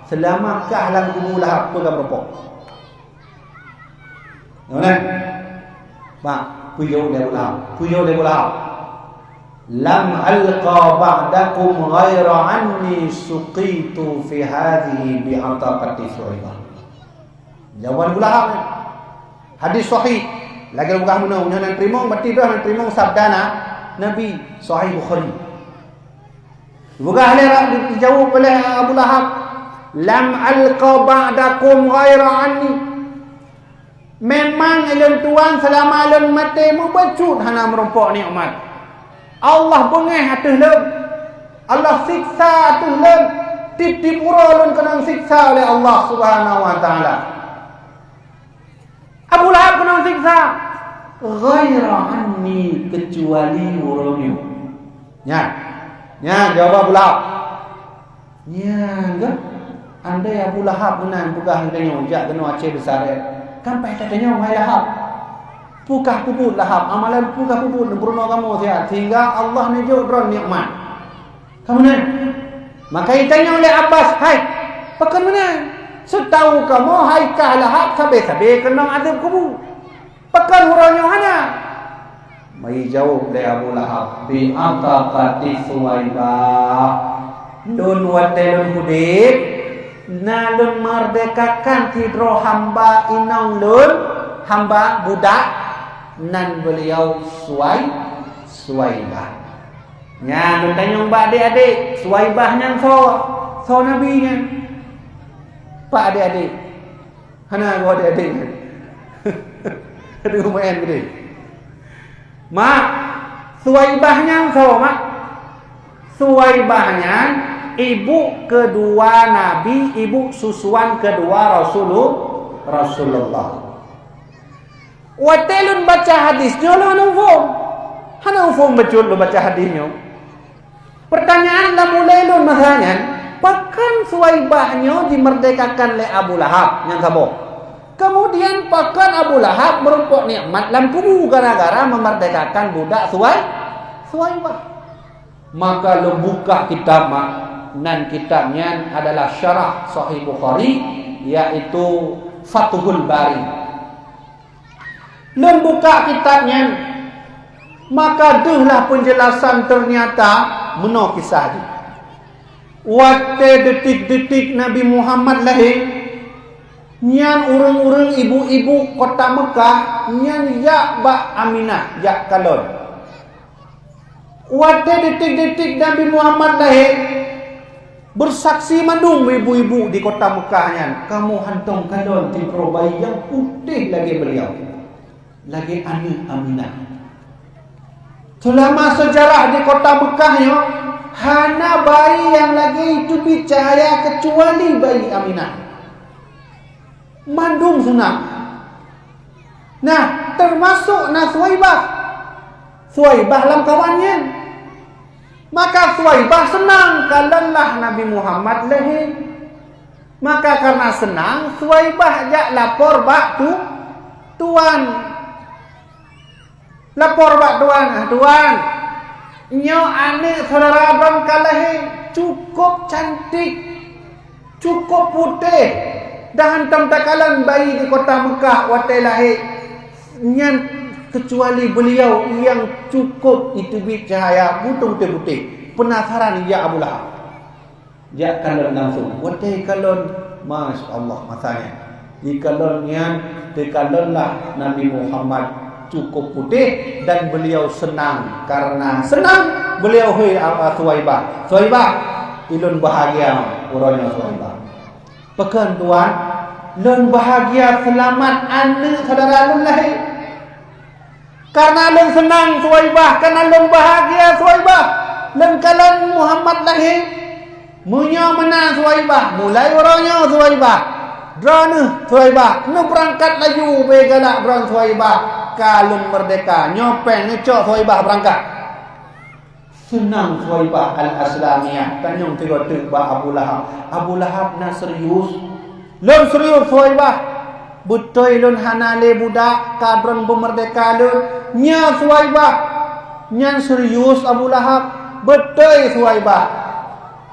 Seulama kah lam kubu Lahab, peue ka meurumpok? Nyoe, mak, peue jaweueb lé Abu Lahab? Peue jaweueb lé Abu Lahab? "Lam alqa ba'dakum ghaira anni suqitu fi hadhihi bi'ataqati Suwaibah." Jawaban Abu Lahab nyan. Hadis sahih. Lagée peugah meunoe, nyoe nan teurimong, berarti droe nan teurimong sabda na-, Nabi, sahih Bukhari. Peugah lé, dijaweueb oleh Abu Lahab, "Lam alqa ba'dakum ghaira anni." Memang ulôn tuan seulama lôn maté mubacut hana meurumpok nikmat. Allah beungéh ateueh lôn. Allah siksa ateueh lôn. Tieb-tieb uroe lôn keunong siksa lé Allah Subhanahu wa Taala. Abu Lahab keunong siksa. Ghaira anni, keucuali uroe nyoe. Nyan. Nyan jawaban Abu Lahab. Nyan kan? Andai Abu Lahab meunan peugah lagée nyoe, jak keunoe Aceh Besar, eh, kan payah tatanyong, hai Lahab, peue kah peubuet Lahab, amalan peue kah peubuet neupeurunoe kamoe siat, sehingga Allah neujok droe nikmat. Ka meunan. Maka itanyong lé Abbas, "Hai, pakon meunan? Seutahu kamoe hai kah Lahab sabe-sabe keunong azeueb kubu. Pakon uroe nyoe hana?" Mari jaweueb lé Abu Lahab, "Bi ataqati Suwaibah. Lôn watée lôn udeb, na lôn meurdekakan sidroe hamba inong lôn, hamba budak, nan beuliau Suwai-, Suwaibah." Nyan lôn tanyong bak adék-adék, Suwaibah nyan soe? Soe Nabi nyan? Pak adék-adék. Hana geuh adék-adék nyan. Aduh, maén geude. Mak, Suwaibah nyan soe, Mak? Suwaibah nyan ibu keudua Nabi, ibu susuan keudua Rasulu-, Rasulullah. Watée lôn baca hadis nyoe, lôn hana muphom. Hana muphom bacut lôn baca hadis nyoe. Pertanyaan lam ulée lôn masa nyan, Pakon Suwaibah nyoe jimerdekakan lé Abu Lahab nyang saboh. Kemudian pakon Abu Lahab meurumpok nikmat lam kubu gara-gara meumerdekakan budak Suwai-, Suwaibah. Maka lôn buka kitab mak, nan kitab nyan adalah syarah Sahih Bukhari, yaitu Fathul Bari. Lôn buka kitab nyan, maka deuhlah peunjeulasan, teunyata meunoe kisah jih. Watée detik-detik Nabi Muhammad lahé, nyan ureuëng-ureuëng ibu-ibu kota Meukah nyan jak bak Aminah, jak kalon. Watée detik-detik Nabi Muhammad lahé, beureusaksi mandum ibu-ibu di kota Meukah nyan, "Kamoe hantom kalon sidroe bayi nyang putéh lagée beuliau, lagée aneuëk Aminah." Seulama seujarah di kota Meukah nyoe, hana bayi nyang lagée teubiet cahya keucuali bayi Aminah. Mandum seunang. Nah, teumasok na Suwaibah. Suwaibah lam kawan nyan. Maka Suwaibah seunang kalon lah Nabi Muhammad lahé. Maka kareuna seunang, Suwaibah jak lapor bak tu-, tuan. Lapor bak tuan, "Ah, tuan, nyoe aneuëk syedara droe ka lahé, cukôp cantik, cukôp putéh, dan hantom takalon bayi di kota Meukah watée lahé nyan, keucuali beuliau nyang cukôp iteubiet cahya, beutung putéh-putéh." Peunasaran jak Abu Lahab. Jak kalon langsung. Watée kalon, masya Allah, masa nyan. Jikalon nyan, teukalon lah Nabi Muhammad cukôp putéh dan beuliau seunang. Kareuna seunang, beuliau hôi, a, a, Suwaibah, "Suwaibah, ulôn bahagia uroe nyoe, Suwaibah." "Pakon, tuan?" "Lôn bahagia seulamat aneuëk syedara lôn lahé." "Kareuna lôn seunang, Suwaibah, kareuna lôn bahagia, Suwaibah, lôn kalon Muhammad lahé. Meunyoe meunan, Suwaibah, mulai uroe nyoe, Suwaibah, droeneuh, Suwaibah, neubeurangkat laju ubé galak droeneuh, Suwaibah, ka lôn meurdeka. Nyoe péng, neucok, Suwaibah, beurangkat." Seunang Suwaibah Al-Aslamiyah, tanyong tiroe teuk bak Abu Lahab. "Abu Lahab na serius?" "Lôn serius, Suwaibah. Beutôi lôn hana lé budak, ka droen beumeurdeka lôn. Nyoe Suwaibah, nyan serius Abu Lahab." "Beutôi, Suwaibah.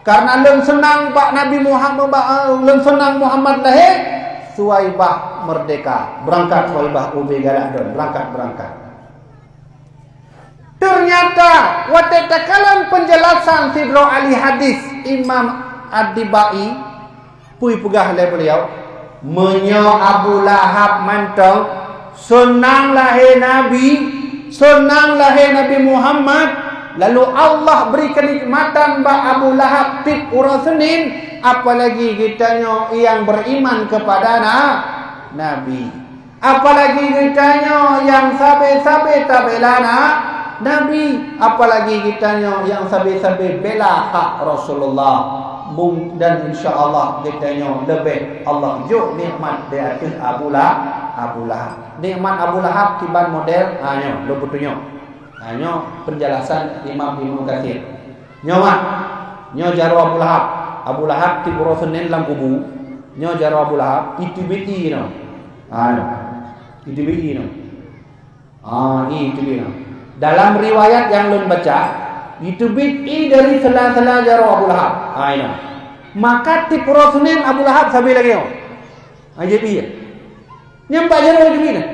Kareuna lôn seunang bak Nabi Muhammad, bak, eh, lôn seunang Muhammad lahé, Suwaibah meurdeka. Beurangkat, Suwaibah, ubé galak droen. Beurangkat, beurangkat." Teunyata, watée takalon peunjelasan sidroe ahli hadis, Imam Ad-Dibai, peue peugah lé beuliau, "Meunyoe Abu Lahab mantong seunang lahé Nabi, seunang lahé Nabi Muhammad, lalu Allah bri keunikmatan bak Abu Lahab tieb uroe Senin, apalagi geutanyoe nyang beriman keupada na-, Nabi." Apalagi geutanyoe nyang sabe-sabe tabela na-, Nabi, apalagi geutanyoe nyang sabe-sabe bela hak Rasulullah. Mung-, dan insya Allah geutanyoe leubeh Allah jok nikmat di ateueh Abu La-, Abu Lahab. Nikmat Abu Lahab kiban model, ha, nyoe, lôn peutunyok. Ha, nyoe penjelasan Imam Ibnu Katsir. Nyoe mak, nyoe jaroe Abu Lahab. Abu Lahab tieb uroe Senin lam kubu. Nyoe jaroe Abu Lahab, iteubiet ie nyoe. Ha, nyoe. Iteubiet ie nyoe. Ha, iteubiet nyoe. Dalam riwayat nyang lôn baca, iteubiet ie dari sela-sela jaroe Abu Lahab. Ha, nyoe. Maka tieb uroe Senin Abu Lahab sabe lagée nyoe. Ha, iteubiet ie. Nyan bak jaroe iteubiet nyoe.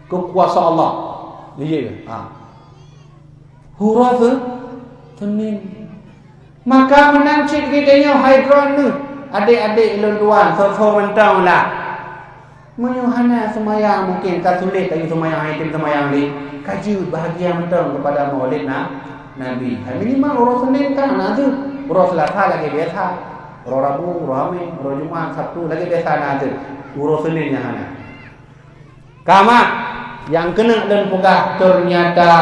Keukuasaan Allah. Iya, ha. Uroe Se-, Senin. Maka meunan cit geutanyoe hai droeneuh, adék-adék lôn tuan, soe-soe mantong lah. Meunyoe hana seumayang, mungken ka sulet laju seumayang, han tem seumayang lé. Ka jeuet bahagia mantong keupada Maulid na-, Nabi. Hai minimal uroe Senin kan na jeuet. Uroe Selasa lagée biasa. Uroe Rabu, uroe Hamis, uroe Jumat, Sabtu lagée biasa na jeuet. Uroe Senin nyang hana. Ka mak, nyang keuneuk lôn peugah, teunyata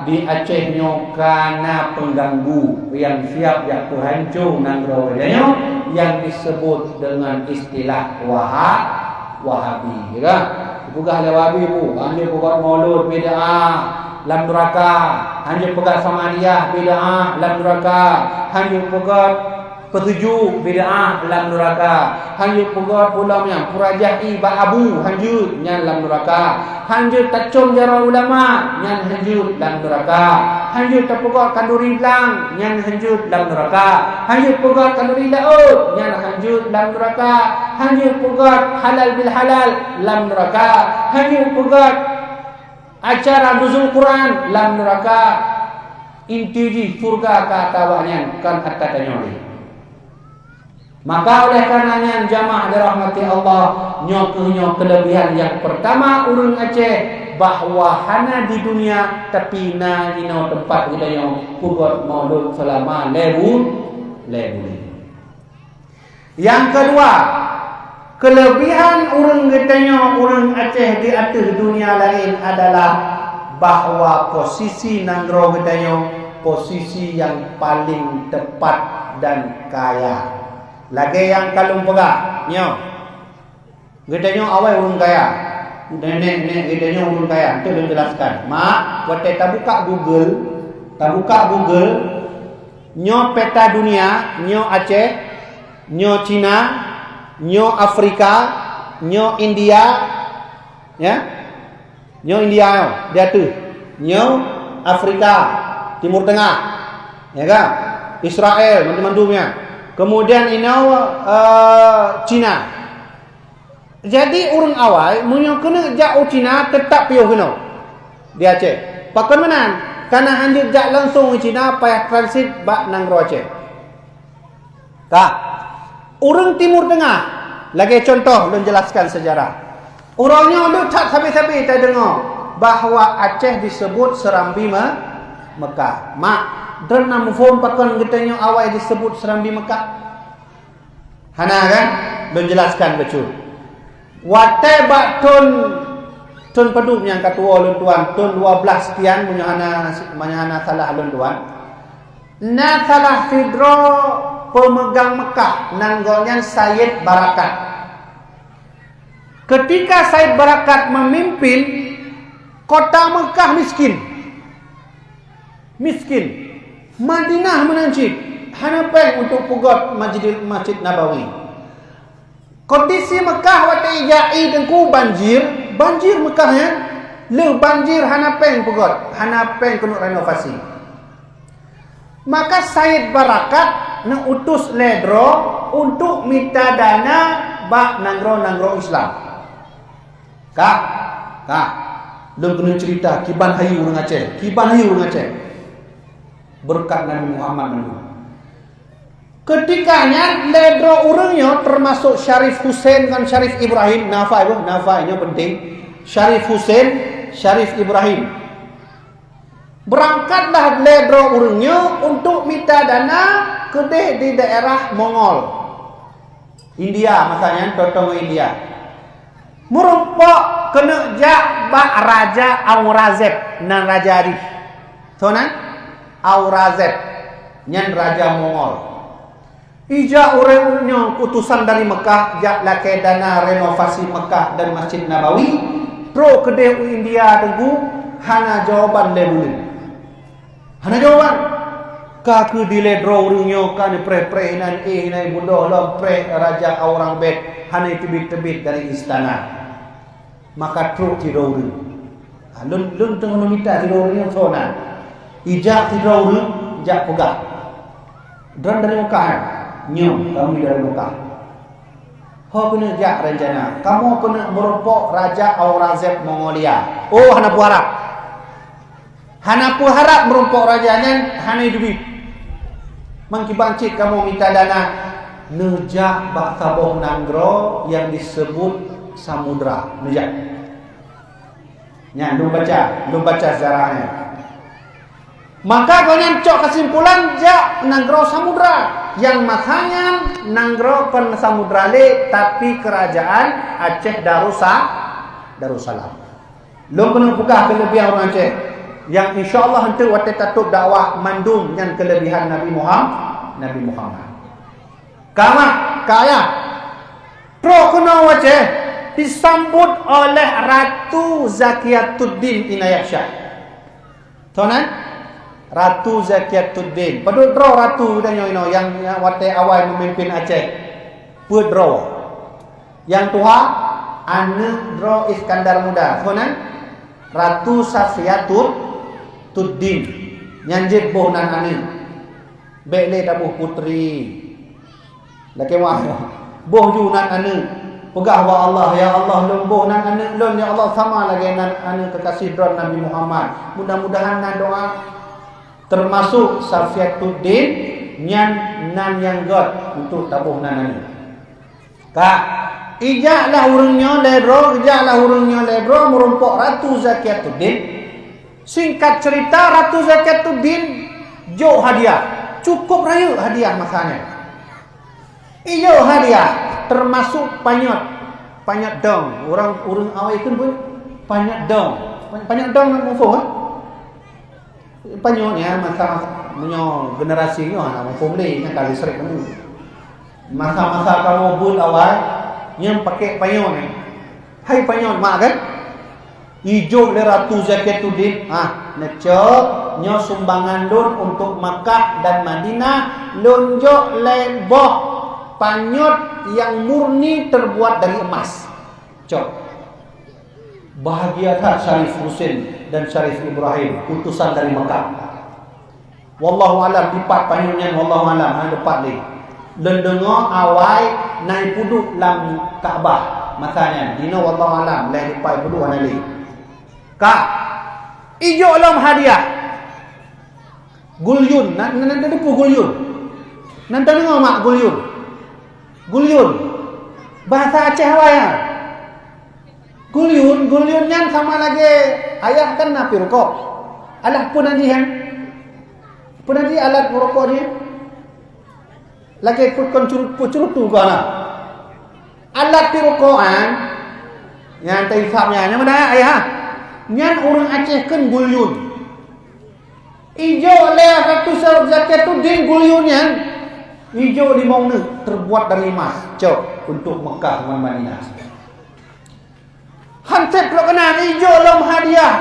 di Aceh nyoe ka na peungganggu nyang siab jak peuhanco nanggroe geutanyoe nyang disebut deungon istilah Waha-, Wahabi, ya kan? Peugah lé Wahabi, "Oh, hanjeuet peugah Maulud, bid'ah, lam nuraka, hanjeuet peugah Samadiyah, bid'ah, lam nuraka, hanjeuet peugah Peutuju bid'ah lam nuraka. Hanjeuet peugöt pulam nyang pura jahi bak abu, hanjeuet nyan lam nuraka. Hanjeuet tacöm jaroe ulama, nyan hanjeuet lam nuraka. Hanjeuet tapeugöt kanduri blang, nyan hanjeuet lam nuraka. Hanjeuet peugöt kanduri laôt, nyan hanjeuet lam nuraka. Hanjeuet peugöt halal bil halal, lam nuraka. Hanjeuet peugöt acara nuzul Quran, lam nuraka. Inti jih syeuruga ka ata awaknyan, kon ata tanyoe lé. Maka oleh karena nyan, jamaah dirahmati Allah, nyoe keuh nyoe keulebihan nyang peurtama ureuëng Aceh, bahwa hana di dunia, tapi na inoe teumpat geutanyoe peugöt maulud seulama lhée bu-, lhée buleuen. Nyang keudua, keulebihan ureuëng geutanyoe ureuëng Aceh di ateueh dunia laén adalah bahwa posisi nanggroe geutanyoe posisi nyang paleng teupat dan kaya. Lagée nyang ka lôn peugah nyoe, geutanyoe awai ureuëng kaya. Nenek-nenek geutanyoe ureuëng kaya, untuk lôn jelaskan. Mak, watée tabuka Google, tabuka Google, nyoe peta dunia, nyoe Aceh, nyoe Cina, nyoe Afrika, nyoe India, ya. Nyoe India nyoe, di ateueh. Nyoe Afrika, Timur Tengah, ya kan? Israel, mandum-mandum nyan. Kemudian inoe, eh, Cina. Jadi ureuëng awai meunyoe keuneuk jak u Cina, teutap piôh keunoe di Aceh. Pakon meunan? Karena hanjeuet jak langsung u Cina, payah transit bak nanggroe Aceh. Ka. Ureuëng Timur Tengah, lagée contoh lôn jelaskan sejarah. Uroe nyoe le that sabe-sabe tadeungoe bahwa Aceh disebut Serambi Me-, Mekah. Mak, droeneuh na muphom pakon geutanyoe awai disebut Serambi Mekah? Hana kan? Lôn jelaskan bacut. Watée bak thon, thon padub nyang ka tuwoe lôn tuan, thon dua belas sekian, meunyoe hana, meunyoe hana salah lôn tuan. Na salah sidroe peumeugang Mekah, nan gobnyan Sayyid Barakat. Ketika Sayyid Barakat memimpin, kota Mekah miskin. Miskin. Madinah meunan cit, hana péng untuk peugöt Masjidil, Masjid Nabawi. Kondisi Mekah watée ijak ié teungku banjir, banjir Mekah nyan, lheueh banjir hana péng peugöt, hana péng keuneuk renovasi. Maka Sayyid Barakat neuutus lé droe untuk mita dana bak nanggroe-nanggroe Islam. Kah, kah, lôn keuneuk ceurita kiban hayeue ureuëng Aceh, kiban hayeue ureuëng Aceh. Beureukat Nabi Muhammad nyoe. Keutika nyan lé droe ureuëng nyoe, teumasok Syarif Husein ngon Syarif Ibrahim, nafai boh, nafai nyoe penting. Syarif Husein, Syarif Ibrahim. Beurangkatlah lé droe ureuëng nyoe untuk mita dana keudeh di daerah Mongol. India, masa nyan, totong India. Meurumpok keuneuk jak bak Raja Aurangzeb, nan raja jih. Soe nan? Aurangzeb, nyan raja Mongol. Ijak ureuëng nyoe utosan dari Mekah, jak lakée dana renovasi Mekah dan Masjid Nabawi, trok keudeh u India teungku, hana jawaban lé buleuen. Hana jawaban. Ka keuh dilée droe ureuëng nyoe ka neupreh-preh inan éh inan budoh lom preh Raja Aurangzeb hana teubiet-teubiet dari istana. Maka trok sidroe ureuëng. Ha, lôn, lôn teungoh lôn mita sidroe ureuëng nyoe soe nan. Ijak sidroe ureuëng, jak peugah. Droen dari Mekah, eh? Nyoe, kamoe dari Mekah. Ho keuneuk jak rencana. Kamoe keuneuk meurumpok Raja Aurangzeb Mongolia. Oh, hana peuharab. Hana peuharab meurumpok raja nyan hana jiteubiet. Meukiban cit kamoe mita dana neujak bak saboh nanggroe nyang disebut Samudra. Neujak. Nyan, lôn baca, lôn baca sejarah nyan. Maka gobnyan cok keusimpulan jak nanggroe Samudra, nyang masa nyan nanggroe kon Samudra lé, tapi Kerajaan Aceh Darussa-, Darussalam. Lôn keuneuk peugah keulebihan ureuëng Aceh, nyang insya Allah eunteuk watée tatôb dakwah mandum nyan keulebihan Nabi Muham-, Nabi Muhammad. Ka mak, ka ayah. Trok keunoe u Aceh, disambot oleh Ratu Zakiatuddin Inayatsyah. Soe nan? Ratu Zakiatuddin. Padub droe ratu tanyoe inoe nyang, nyang watée awai memimpin Aceh. Peuet droe. Nyang tuha, aneuëk droe Iskandar Muda. Soe nan? Ratu Safiatuddin. Nyan jeuet boh nan aneuëk. Bék lé taboh putri. Lakée meu'ah, boh ju nan aneuëk. Peugah bak Allah, "Ya Allah, lôn boh nan aneuëk lôn, ya Allah, sama lagée nan aneuëk keukaséh droen Nabi Muhammad." Mudah-mudahan nan doa teumasok Safiatuddin nyan nan nyang gét untuk taboh nan aneuëk. Ka, ijak lah ureuëng nyoe lé droe, ijak lah ureuëng nyoe lé droe meurumpok Ratu Zakiatuddin. Singkat cerita, Ratu Zakiatuddin jok hadiah. Cukup rayeuk hadiah masa nyan. Ijok hadiah, teumasok panyöt. Panyöt dong. Ureuëng, ureuëng awai kheun buet panyöt dong. Panyöt dong na muphom, eh? Panyöt nyan masa, meunyoe generasi nyoe hana muphom lé, nyan ka listrik kamoe. Masa-masa kamoe buet awai, nyan pakai panyöt nyan. Hai panyöt mak kan? Ijok lé Ratu Zakiatuddin, "Ah, neucok, nyoe sumbangan lôn untuk Makkah dan Madinah, lôn jok lhèe boh panyöt nyang murni terbuat dari emas." Cok. Bahagia that Syarif Husain dan Syarif Ibrahim, utusan dari Mekah. Wallahu alam, dipat panyöt nyan, wallahu alam, hana dipat lé. Lôn deungoe awai na ipeuduek lam Ka'bah masa nyan. Jinoe wallahu alam, lhèe dipat ipeuduek hana lé. Ka. Ijok lom hadiah. Gulyun, nan, nan, nan, nan, gulyun. Nan tadeungoe mak gulyun? Gulyun. Bahasa Aceh awai nyan. Gulyun, gulyun nyan sama lagée ayah kan na pi rukok. Alah peue nan jih nyan? Peue nan jih alat rukok jih? Lagée peue kon curu-, peue curutu ka na. Alat pi rukok nyan, nyang taisap nyan, nyang mana ayah? Nyan ureuëng Aceh kheun gulyun. Ijok lé Ratu Zakiatuddin gulyun nyan. Ijok limong neuk terbuat dari emas, cok, untuk Mekah ngon Madinah. Hansét trok keunan ijok lom hadiah.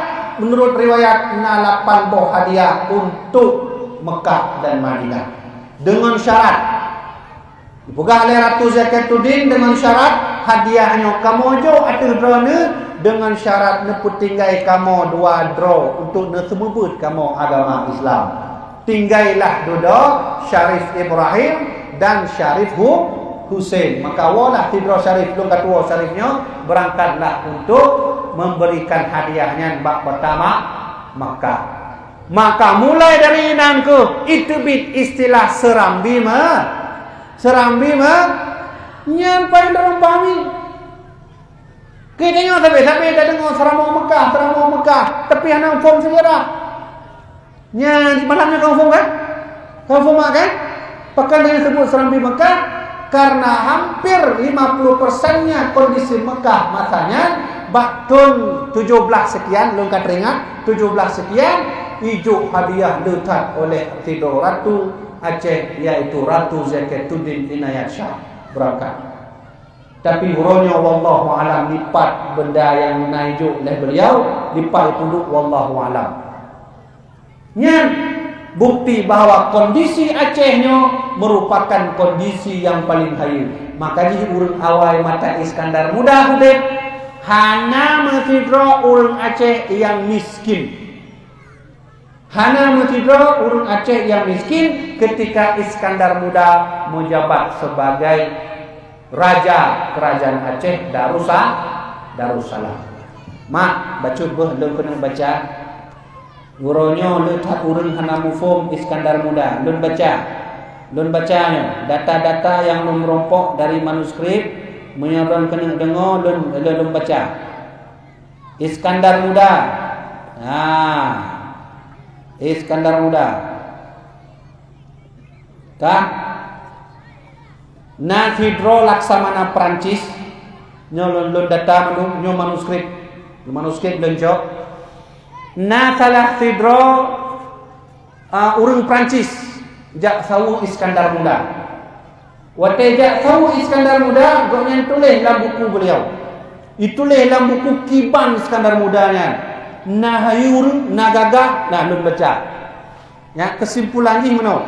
Menurut riwayat na lapan boh hadiah untuk Mekah dan Madinah. Dengan syarat, dipeugah lé Ratu Zakiatuddin dengan syarat hadiah nyoe kamoe jok ateueh droeneuh dengan syarat neupeutinggai kamoe dua droe untuk neuseumeubeuet kamoe agama Islam. Tinggailah dudoe Syarif Ibrahim dan Syarif Hu-, Husain. Maka woelah sidroe Syarif, lôn ka tuwoe Syarif nyoe, beurangkatlah untuk memberikan hadiah nyan bak Kota Ma-, Makkah. Maka mulai dari inan kheueh iteubiet istilah seurambi me-, seurambi me-, nyan paléng dalam pahami. Geutanyoe sabe-sabe tadeungoe seuramoe Mekah, seuramoe Mekah, tapi hana muphom sejarah. Nyan malam nyoe ka muphom kan? Ka muphom kan? Pakon hana disebut seurambi Mekah? Karena hampir lima puluh persennya kondisi Mekah masa nyan, bak thon tujoh blaih sekian, lôn ka teuingat, tujoh blaih sekian, ijok hadiah le that oleh sidroe ratu Aceh, yaitu Ratu Zakiatuddin Inayat Shah, beurangkat. Tapi uroe nyoe wallahu alam, dipat benda nyang na ijok lé beliau, dipat ipeuduek wallahu alam. Nyan bukti bahwa kondisi Aceh nyoe merupakan kondisi nyang paleng hayeue. Maka jih ureuëng awai masa Iskandar Muda udeb, hana meusidroe ureuëng Aceh nyang miskin. Hana meusidroe ureuëng Aceh nyang miskin ketika Iskandar Muda meujabat sebagai raja kerajaan Aceh Darusa-, Darussalam. Mak, bacut beuh lôn keuneuk baca. Uroe nyoe le that ureuëng hana muphom Iskandar Muda. Lôn baca. Lôn baca nyoe, data-data nyang lôn meurumpok dari manuskrip, meunyoe droen keuneuk deungoe, lôn, lôn, lôn baca. Iskandar Muda. Ha. Iskandar Muda. Ka? Na sidroe laksamana Perancis, nyoe lôn, lôn data mandum, nyoe manuskrip. Manuskrip lôn cok. Na salah sidroe, a, ureuëng Perancis jak saweue Iskandar Muda. Watée jak saweue Iskandar Muda, gobnyan tuléh lam buku beliau. Ituléh lam buku kiban Iskandar Muda nyan. Na hayeue ureuëng, na gagah, na lôn baca. Ya, kesimpulan jih meunoe.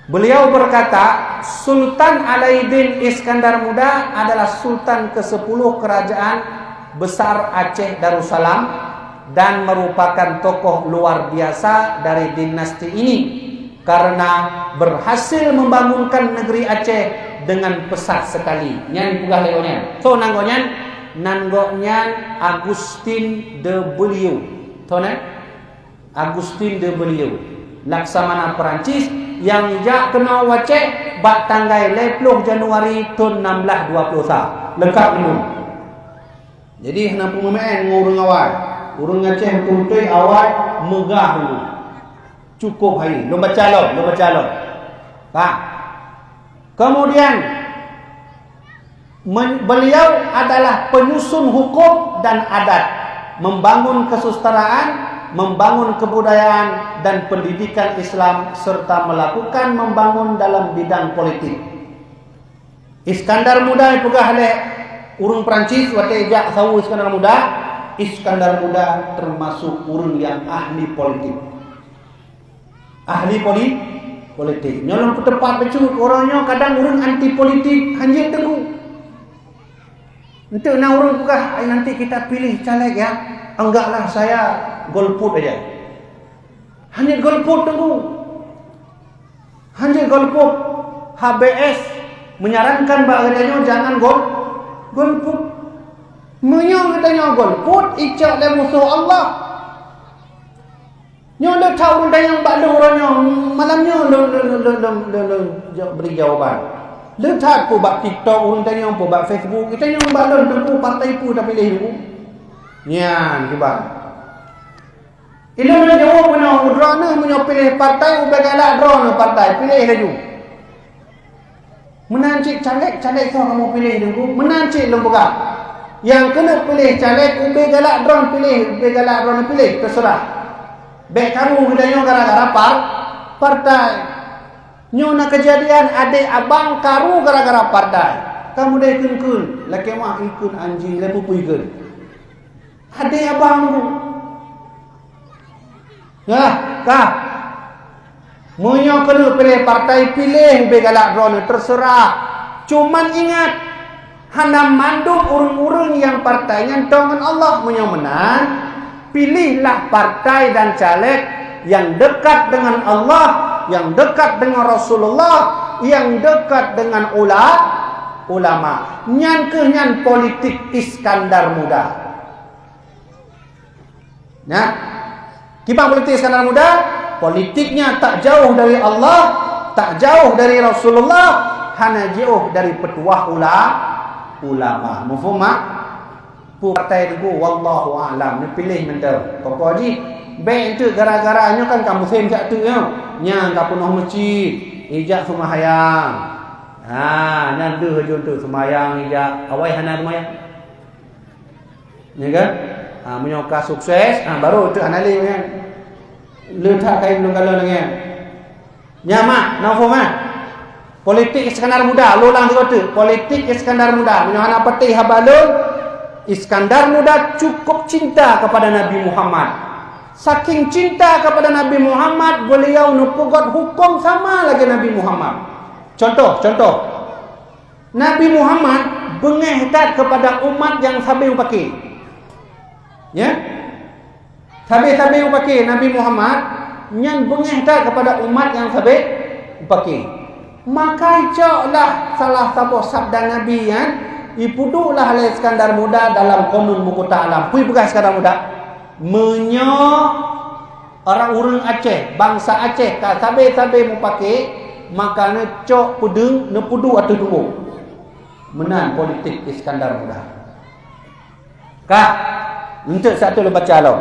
Beliau berkata, Sultan Alaiddin Iskandar Muda adalah sultan kesepuluh kerajaan besar Aceh Darussalam dan merupakan tokoh luar biasa dari dinasti ini karena berhasil membangunkan negeri Aceh dengan pesat sekali. Nyan peugah lé gobnyan. Soe nan gobnyan? Nan gobnyan Augustin de Bouillon. Soe nan? Augustin de Bouillon, laksamana Perancis nyang jak keunoe u Aceh bak tanggai lhèe ploh Januari thôn enam belas dua puluh sa. Leungkap nyoe. Jadi, hana peumeu'en ngon ureueng awai. Ureueng Aceh beutôi-beutôi awai, meugah dulu. Cukup hai. Lôn baca lom, lôn baca lom. Ka. Kemudian, Men-, beliau adalah penyusun hukum dan adat, membangun kesusadaraan, membangun kebudayaan dan pendidikan Islam, serta melakukan membangun dalam bidang politik. Iskandar Muda ipeugah lé ureueng Perancis watèe jak saweue Iskandar Muda, Iskandar Muda termasuk ureueng nyang ahli politik. Ahli poli-, politik. Nyoe lôn peuteupat bacut, uroe nyoe kadang ureueng anti politik, hanjeuet teungku. Enteuk na ureueng peugah, "Ai, nanti kita pilih caleg ya, anggaplah saya golput aja." Hanjeuet golput teungku. Hanjeuet golput. H B S menyarankan bak geutanyoe jangan gol-, golput. Meunyoe geutanyoe golput, icok lé musoh Allah. Nyoe le that ureueng tanyong bak lôn uroe nyoe, malam nyoe lôn, lôn, lôn, lôn, lôn, lôn jaweueb, bri jawaban. Le that peue bak TikTok ureueng tanyong, peue bak Facebook, itanyong bak lôn, teungku partai peue tapiléh teungku. Nyan kiban. Ilôn lôn jaweueb bunoe, droeneuh meunyoe piléh partai, ubé galak droeneuh partai, piléh laju. Meunan cit caleg, caleg soe kamoe piléh teungku? Meunan cit lôn peugah. Nyang keuneuk piléh caleg, ubé galak droeneuh piléh, ubé galak droeneuh piléh, teuseurah. Bèk karu geutanyoe gara-gara par-, partai. Nyoe na keujadian adék abang karu gara-gara partai. Ka mudeh kheun-kheun, lakèe meu'ah ikheun anjing, lé pupui kheun. Adék abang teungku. Nah, ka. Meunyoe keuneuk piléh partai, piléh ubé galak droeneuh, teuseurah. Cuman ingat, hana mandum ureueng-ureueng nyang partai nyan tô ngon Allah. Meunyoe meunan, pilihlah partai dan caleg yang dekat dengan Allah, yang dekat dengan Rasulullah, yang dekat dengan ula-, ulama. Nyan keuh nyan politik Iskandar Muda. Nah, kiban politik Iskandar Muda, politiknya tak jauh dari Allah, tak jauh dari Rasulullah, hana jauh dari peutuah ula-, ulama. Mafhum, mak? Peue partai teungku, wallahu a'lam. Neupiléh mantong. Pokok jih, bèk enteuk gara-gara nyoe kan ka musém jak teuk nyoe. Nyang ka peunoh meucit, ijak seumayang. Ha, nyan deuh aju enteuk seumayang ijak. Awai hana seumayang. Ya kan? Ha, meunyoe ka sukses, ha, baru tu analis kan. Le that kain belum kalau dengan. Nyamak, na phom, ha? Politik Iskandar Muda, lôn ulang sigoe teuk. Politik Iskandar Muda. Meunyoe hana patéh haba lôn, Iskandar Muda cukup cinta kepada Nabi Muhammad. Saking cinta kepada Nabi Muhammad, beliau neupeugöt huköm sama lagèe Nabi Muhammad. Contoh, contoh. Nabi Muhammad beungèh that kepada umat nyang sabe mupakè. Ya? Sabe-sabe mupakè Nabi Muhammad nyan beungèh that kepada umat nyang sabe mupakè. Maka icoklah salah saboh sabda Nabi nyan, ipeudueklah lé Iskandar Muda dalam Kanun Mukutta Alam. Peue ipeugah Iskandar Muda? Meunyoe Ureueng Aceh, bansa Aceh ka sabe-sabe mupakè, maka neucok peudeueng neupeuduek ateueh tuboh. Meunan politik Iskandar Muda. Ka, eunteuk satu lôn baca lom.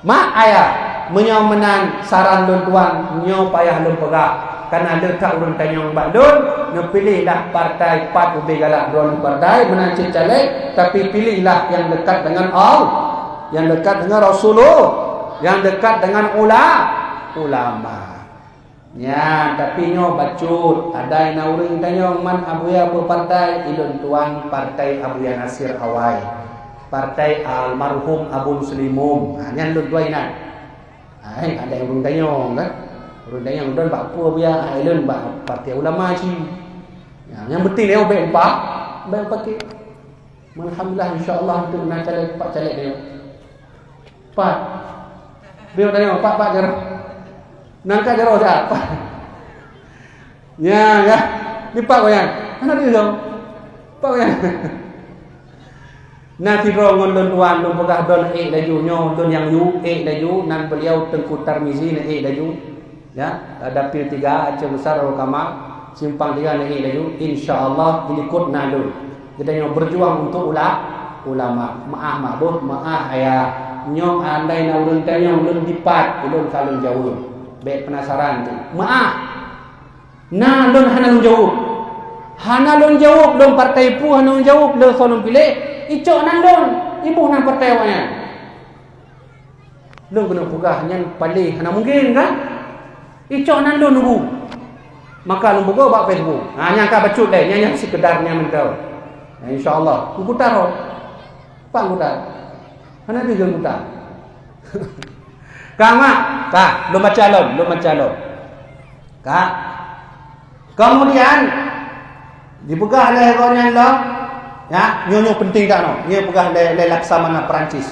Mak ayah, meunyoe meunan saran lôn tuan, nyoe payah lôn peugah. Kana le that ureueng tanyong bak lôn, neupiléhlah partai pat ubé galak droeneuh partai, meunan cit caleg, tapi piléhlah nyang dekat dengan Allah. Nyang dekat dengan Rasulullah, nyang dekat dengan ula-, ulama. Nyan, tapi nyoe bacut, ada na ureueng tanyong man Abuya beupartai, ilôn tuan partai Abuya Nasir awai. Partai almarhum Abu Muslimum. Ha, nyan lôn tuan inan. Hai, ada ureuëng tanyong kan? Ureuëng tanyong, "Don bak peue buya?" "Hai, lôn bak partai ulama cit." Ya, nyang penting lé bèk upak, bèk upak. Alhamdulillah, insya Allah untuk na caleg, pak caleg dia. Pat. Dia tanya, "Pak, pak jaroe." Nangka jaroe siapa? Ya, ya. Ni pak goyang. Anak dia dong. Pak goyang. Na sidroe ngon lôn tuan, lôn peugah don ék laju nyoe, don nyang yue ék laju, nan beliau Teungku Tarmizi na ék laju. Ya, ada pil tiga, Aceh Besar, Roro Kamal, simpang tiga na ék laju. Insya Allah, di likot na lôn. Geutanyoe berjuang untuk ula-, ulama. Meu'ah mak boh, meu'ah ayah. Nyoe andai na ureuëng tanyong lôn dipat, ulôn ka lôn jaweueb. Bèk penasaran tu. Meu'ah. Na lôn hana lôn jaweueb. Hana lôn jaweueb lôn partai peue, hana lôn jaweueb lôn soe lôn piléh. Icok nan lôn, iboh nan partai awaknyan. Lôn keuneuk peugah nyan paléh hana mungken kan? Icok nan lôn ubu. Maka lôn buka bak Facebook. Ha, nyan ka bacut deh, nyan, nyan sekedar nyan mantong. Ya, insya Allah. Kukutar ho. Pak kutar. Hana deuh kutar. Ka mak, ka, lôn baca lom, lôn baca lom. Ka. Kemudian dipeugah lé gobnyan lom, ya, nyoe, nyoe penting that nyoe, nyoe peugah lé, lé Laksamana Perancis.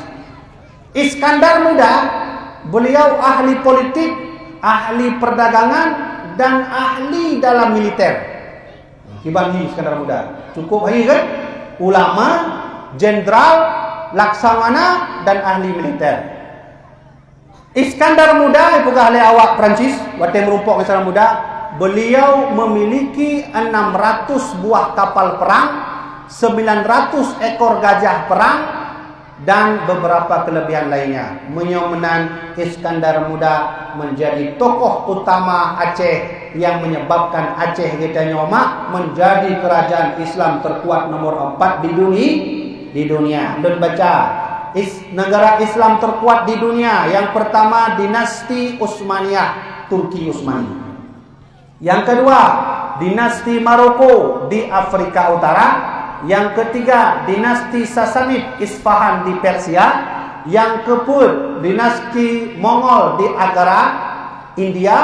Iskandar Muda, beliau ahli politik, ahli perdagangan, dan ahli dalam militer. Kiban hi Iskandar Muda. Cukup hi kan? Ulama, jenderal, laksamana, dan ahli militer. Iskandar Muda, peugah lé awak Perancis, watée meurumpok ngon Iskandar Muda, beliau memiliki enam ratus buah kapal perang, sembilan ratus ekor gajah perang, dan beberapa kelebihan lainnya. Meunyoe meunan, Iskandar Muda menjadi tokoh utama Aceh yang menyebabkan Aceh geutanyoe mak menjadi kerajaan Islam terkuat nomor empat di duni-, di dunia. Lôn baca, Is-, negara Islam terkuat di dunia, yang pertama dinasti Utsmaniyah, Turki Utsmani. Yang kedua, dinasti Maroko di Afrika Utara. Yang ketiga, dinasti Sasanid Isfahan di Persia. Yang keempat, dinasti Mongol di Agra, India.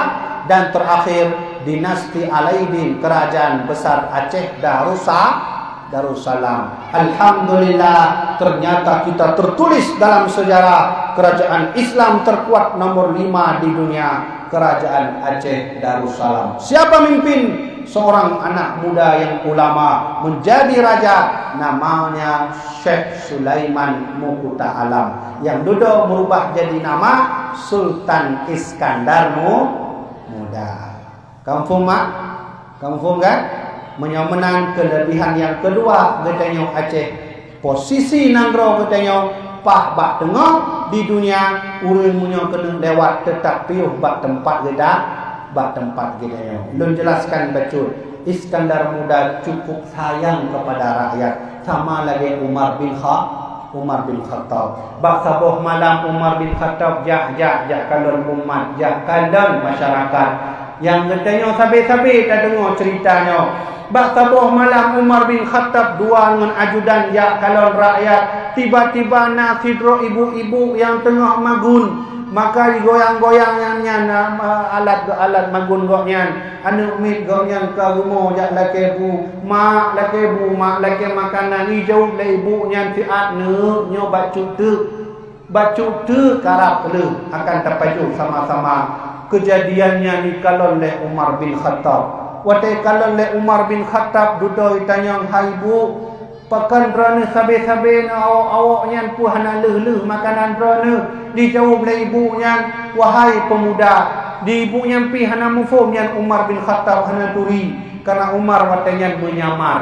Dan terakhir, dinasti Alaidin, Kerajaan Besar Aceh Darussa-, Darussalam. Alhamdulillah, ternyata kita tertulis dalam sejarah kerajaan Islam terkuat nomor lima di dunia, Kerajaan Aceh Darussalam. Siapa mimpin? Seorang anak muda yang ulama menjadi raja, namanya Syekh Sulaiman Mukuta Alam, yang dudoe merubah jadi nama Sultan Iskandar Mu-, Muda. Ka muphom mak? Ka muphom kan? Meunyoe meunan, kelebihan nyang keudua geutanyoe Aceh, posisi nanggroe geutanyoe paih bak teungoh di dunia, ureuëng meunyoe keuneuk lewat teutap piôh bak teumpat geuta-, bak teumpat geutanyoe. Lôn jelaskan bacut, Iskandar Muda cukup sayang kepada rakyat, sama lagée Umar bin Kha-, Umar bin Khattab. Bak saboh malam Umar bin Khattab jak, jak, jak kalon umat, jak kalon masyarakat. Nyang geutanyoe sabe-sabe tadeungoe ceurita nyoe. Bak saboh malam Umar bin Khattab dua ngon ajudan jak kalon rakyat. Tiba-tiba na sidroe ibu-ibu nyang teungoh magun. Maka jigoyang-goyang nyang nyan, a, alat, alat magun gobnyan. Aneuëk miet gobnyan ka rumoh jak lakée bu, "Mak, lakée bu, mak, lakée makanan." Jijaweueb lé ibu nyan siat, "Neuk, nyoe bacut teuk. Bacut teuk, karab lheueh akan tapajoh sama-sama." Keujadian nyan jikalon lé Umar bin Khattab. Watée kalon lé Umar bin Khattab, dudoe jitanyong, "Hai bu, pakon droeneueh sabe-sabe ngon awak-awak nyan, peue hana lheueh-lheueh makanan droeneueh?" Jijaweueb lé ibu nyan, "Wahai peumuda," di ibu nyan pih hana muphom nyan Umar bin Khattab hana turi, karna Umar watée nyan meunyamar.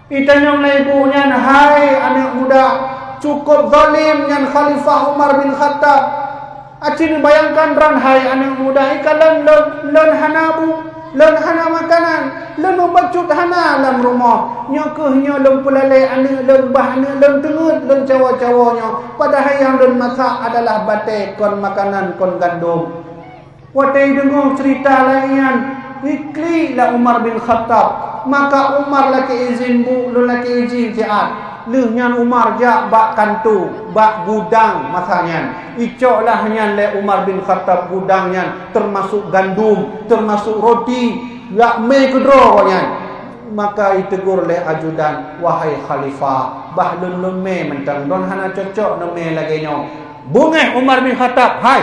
Jitanyong lé ibu nyan, "Hai aneuëk muda, cukup zalim nyan Khalifah Umar bin Khattab. Aci neubayangkan droen, hai aneuëk muda, jikalon lôn, lôn hana bu, lôn hana makanan, lôn mubacut hana lam rumoh. Nyoe kheueh nyoe lôn peulalée aneuëk lôn, bah aneuëk lôn teungeut lôn cawoe-cawoe nyoe, padahai nyang lôn masak adalah batée kon makanan kon gandom." Watée jideungoe ceurita lagée nyan, jiklik lé Umar bin Khattab. Maka Umar lakée izin, "Bu, lôn lakée izin siat." Lheueh nyan Umar jak bak kantô, bak gudang masa nyan. Icok lah nyan lé Umar bin Khattab gudang nyan, teumasok gandom, teumasok roti, jak mé keudroe awaknyan. Maka itegur lé ajudan, "Wahai khalifah, bah lôn, lôn mé mantong, lôn hana cocok lôn mé lagée nyoe." Beungéh Umar bin Khattab, "Hai!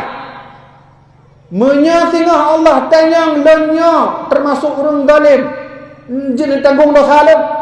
Meunyoe singoh Allah tanyong lôn nyoe teumasok ureuëng zalém, jeuet neutanggong dosa lôn?"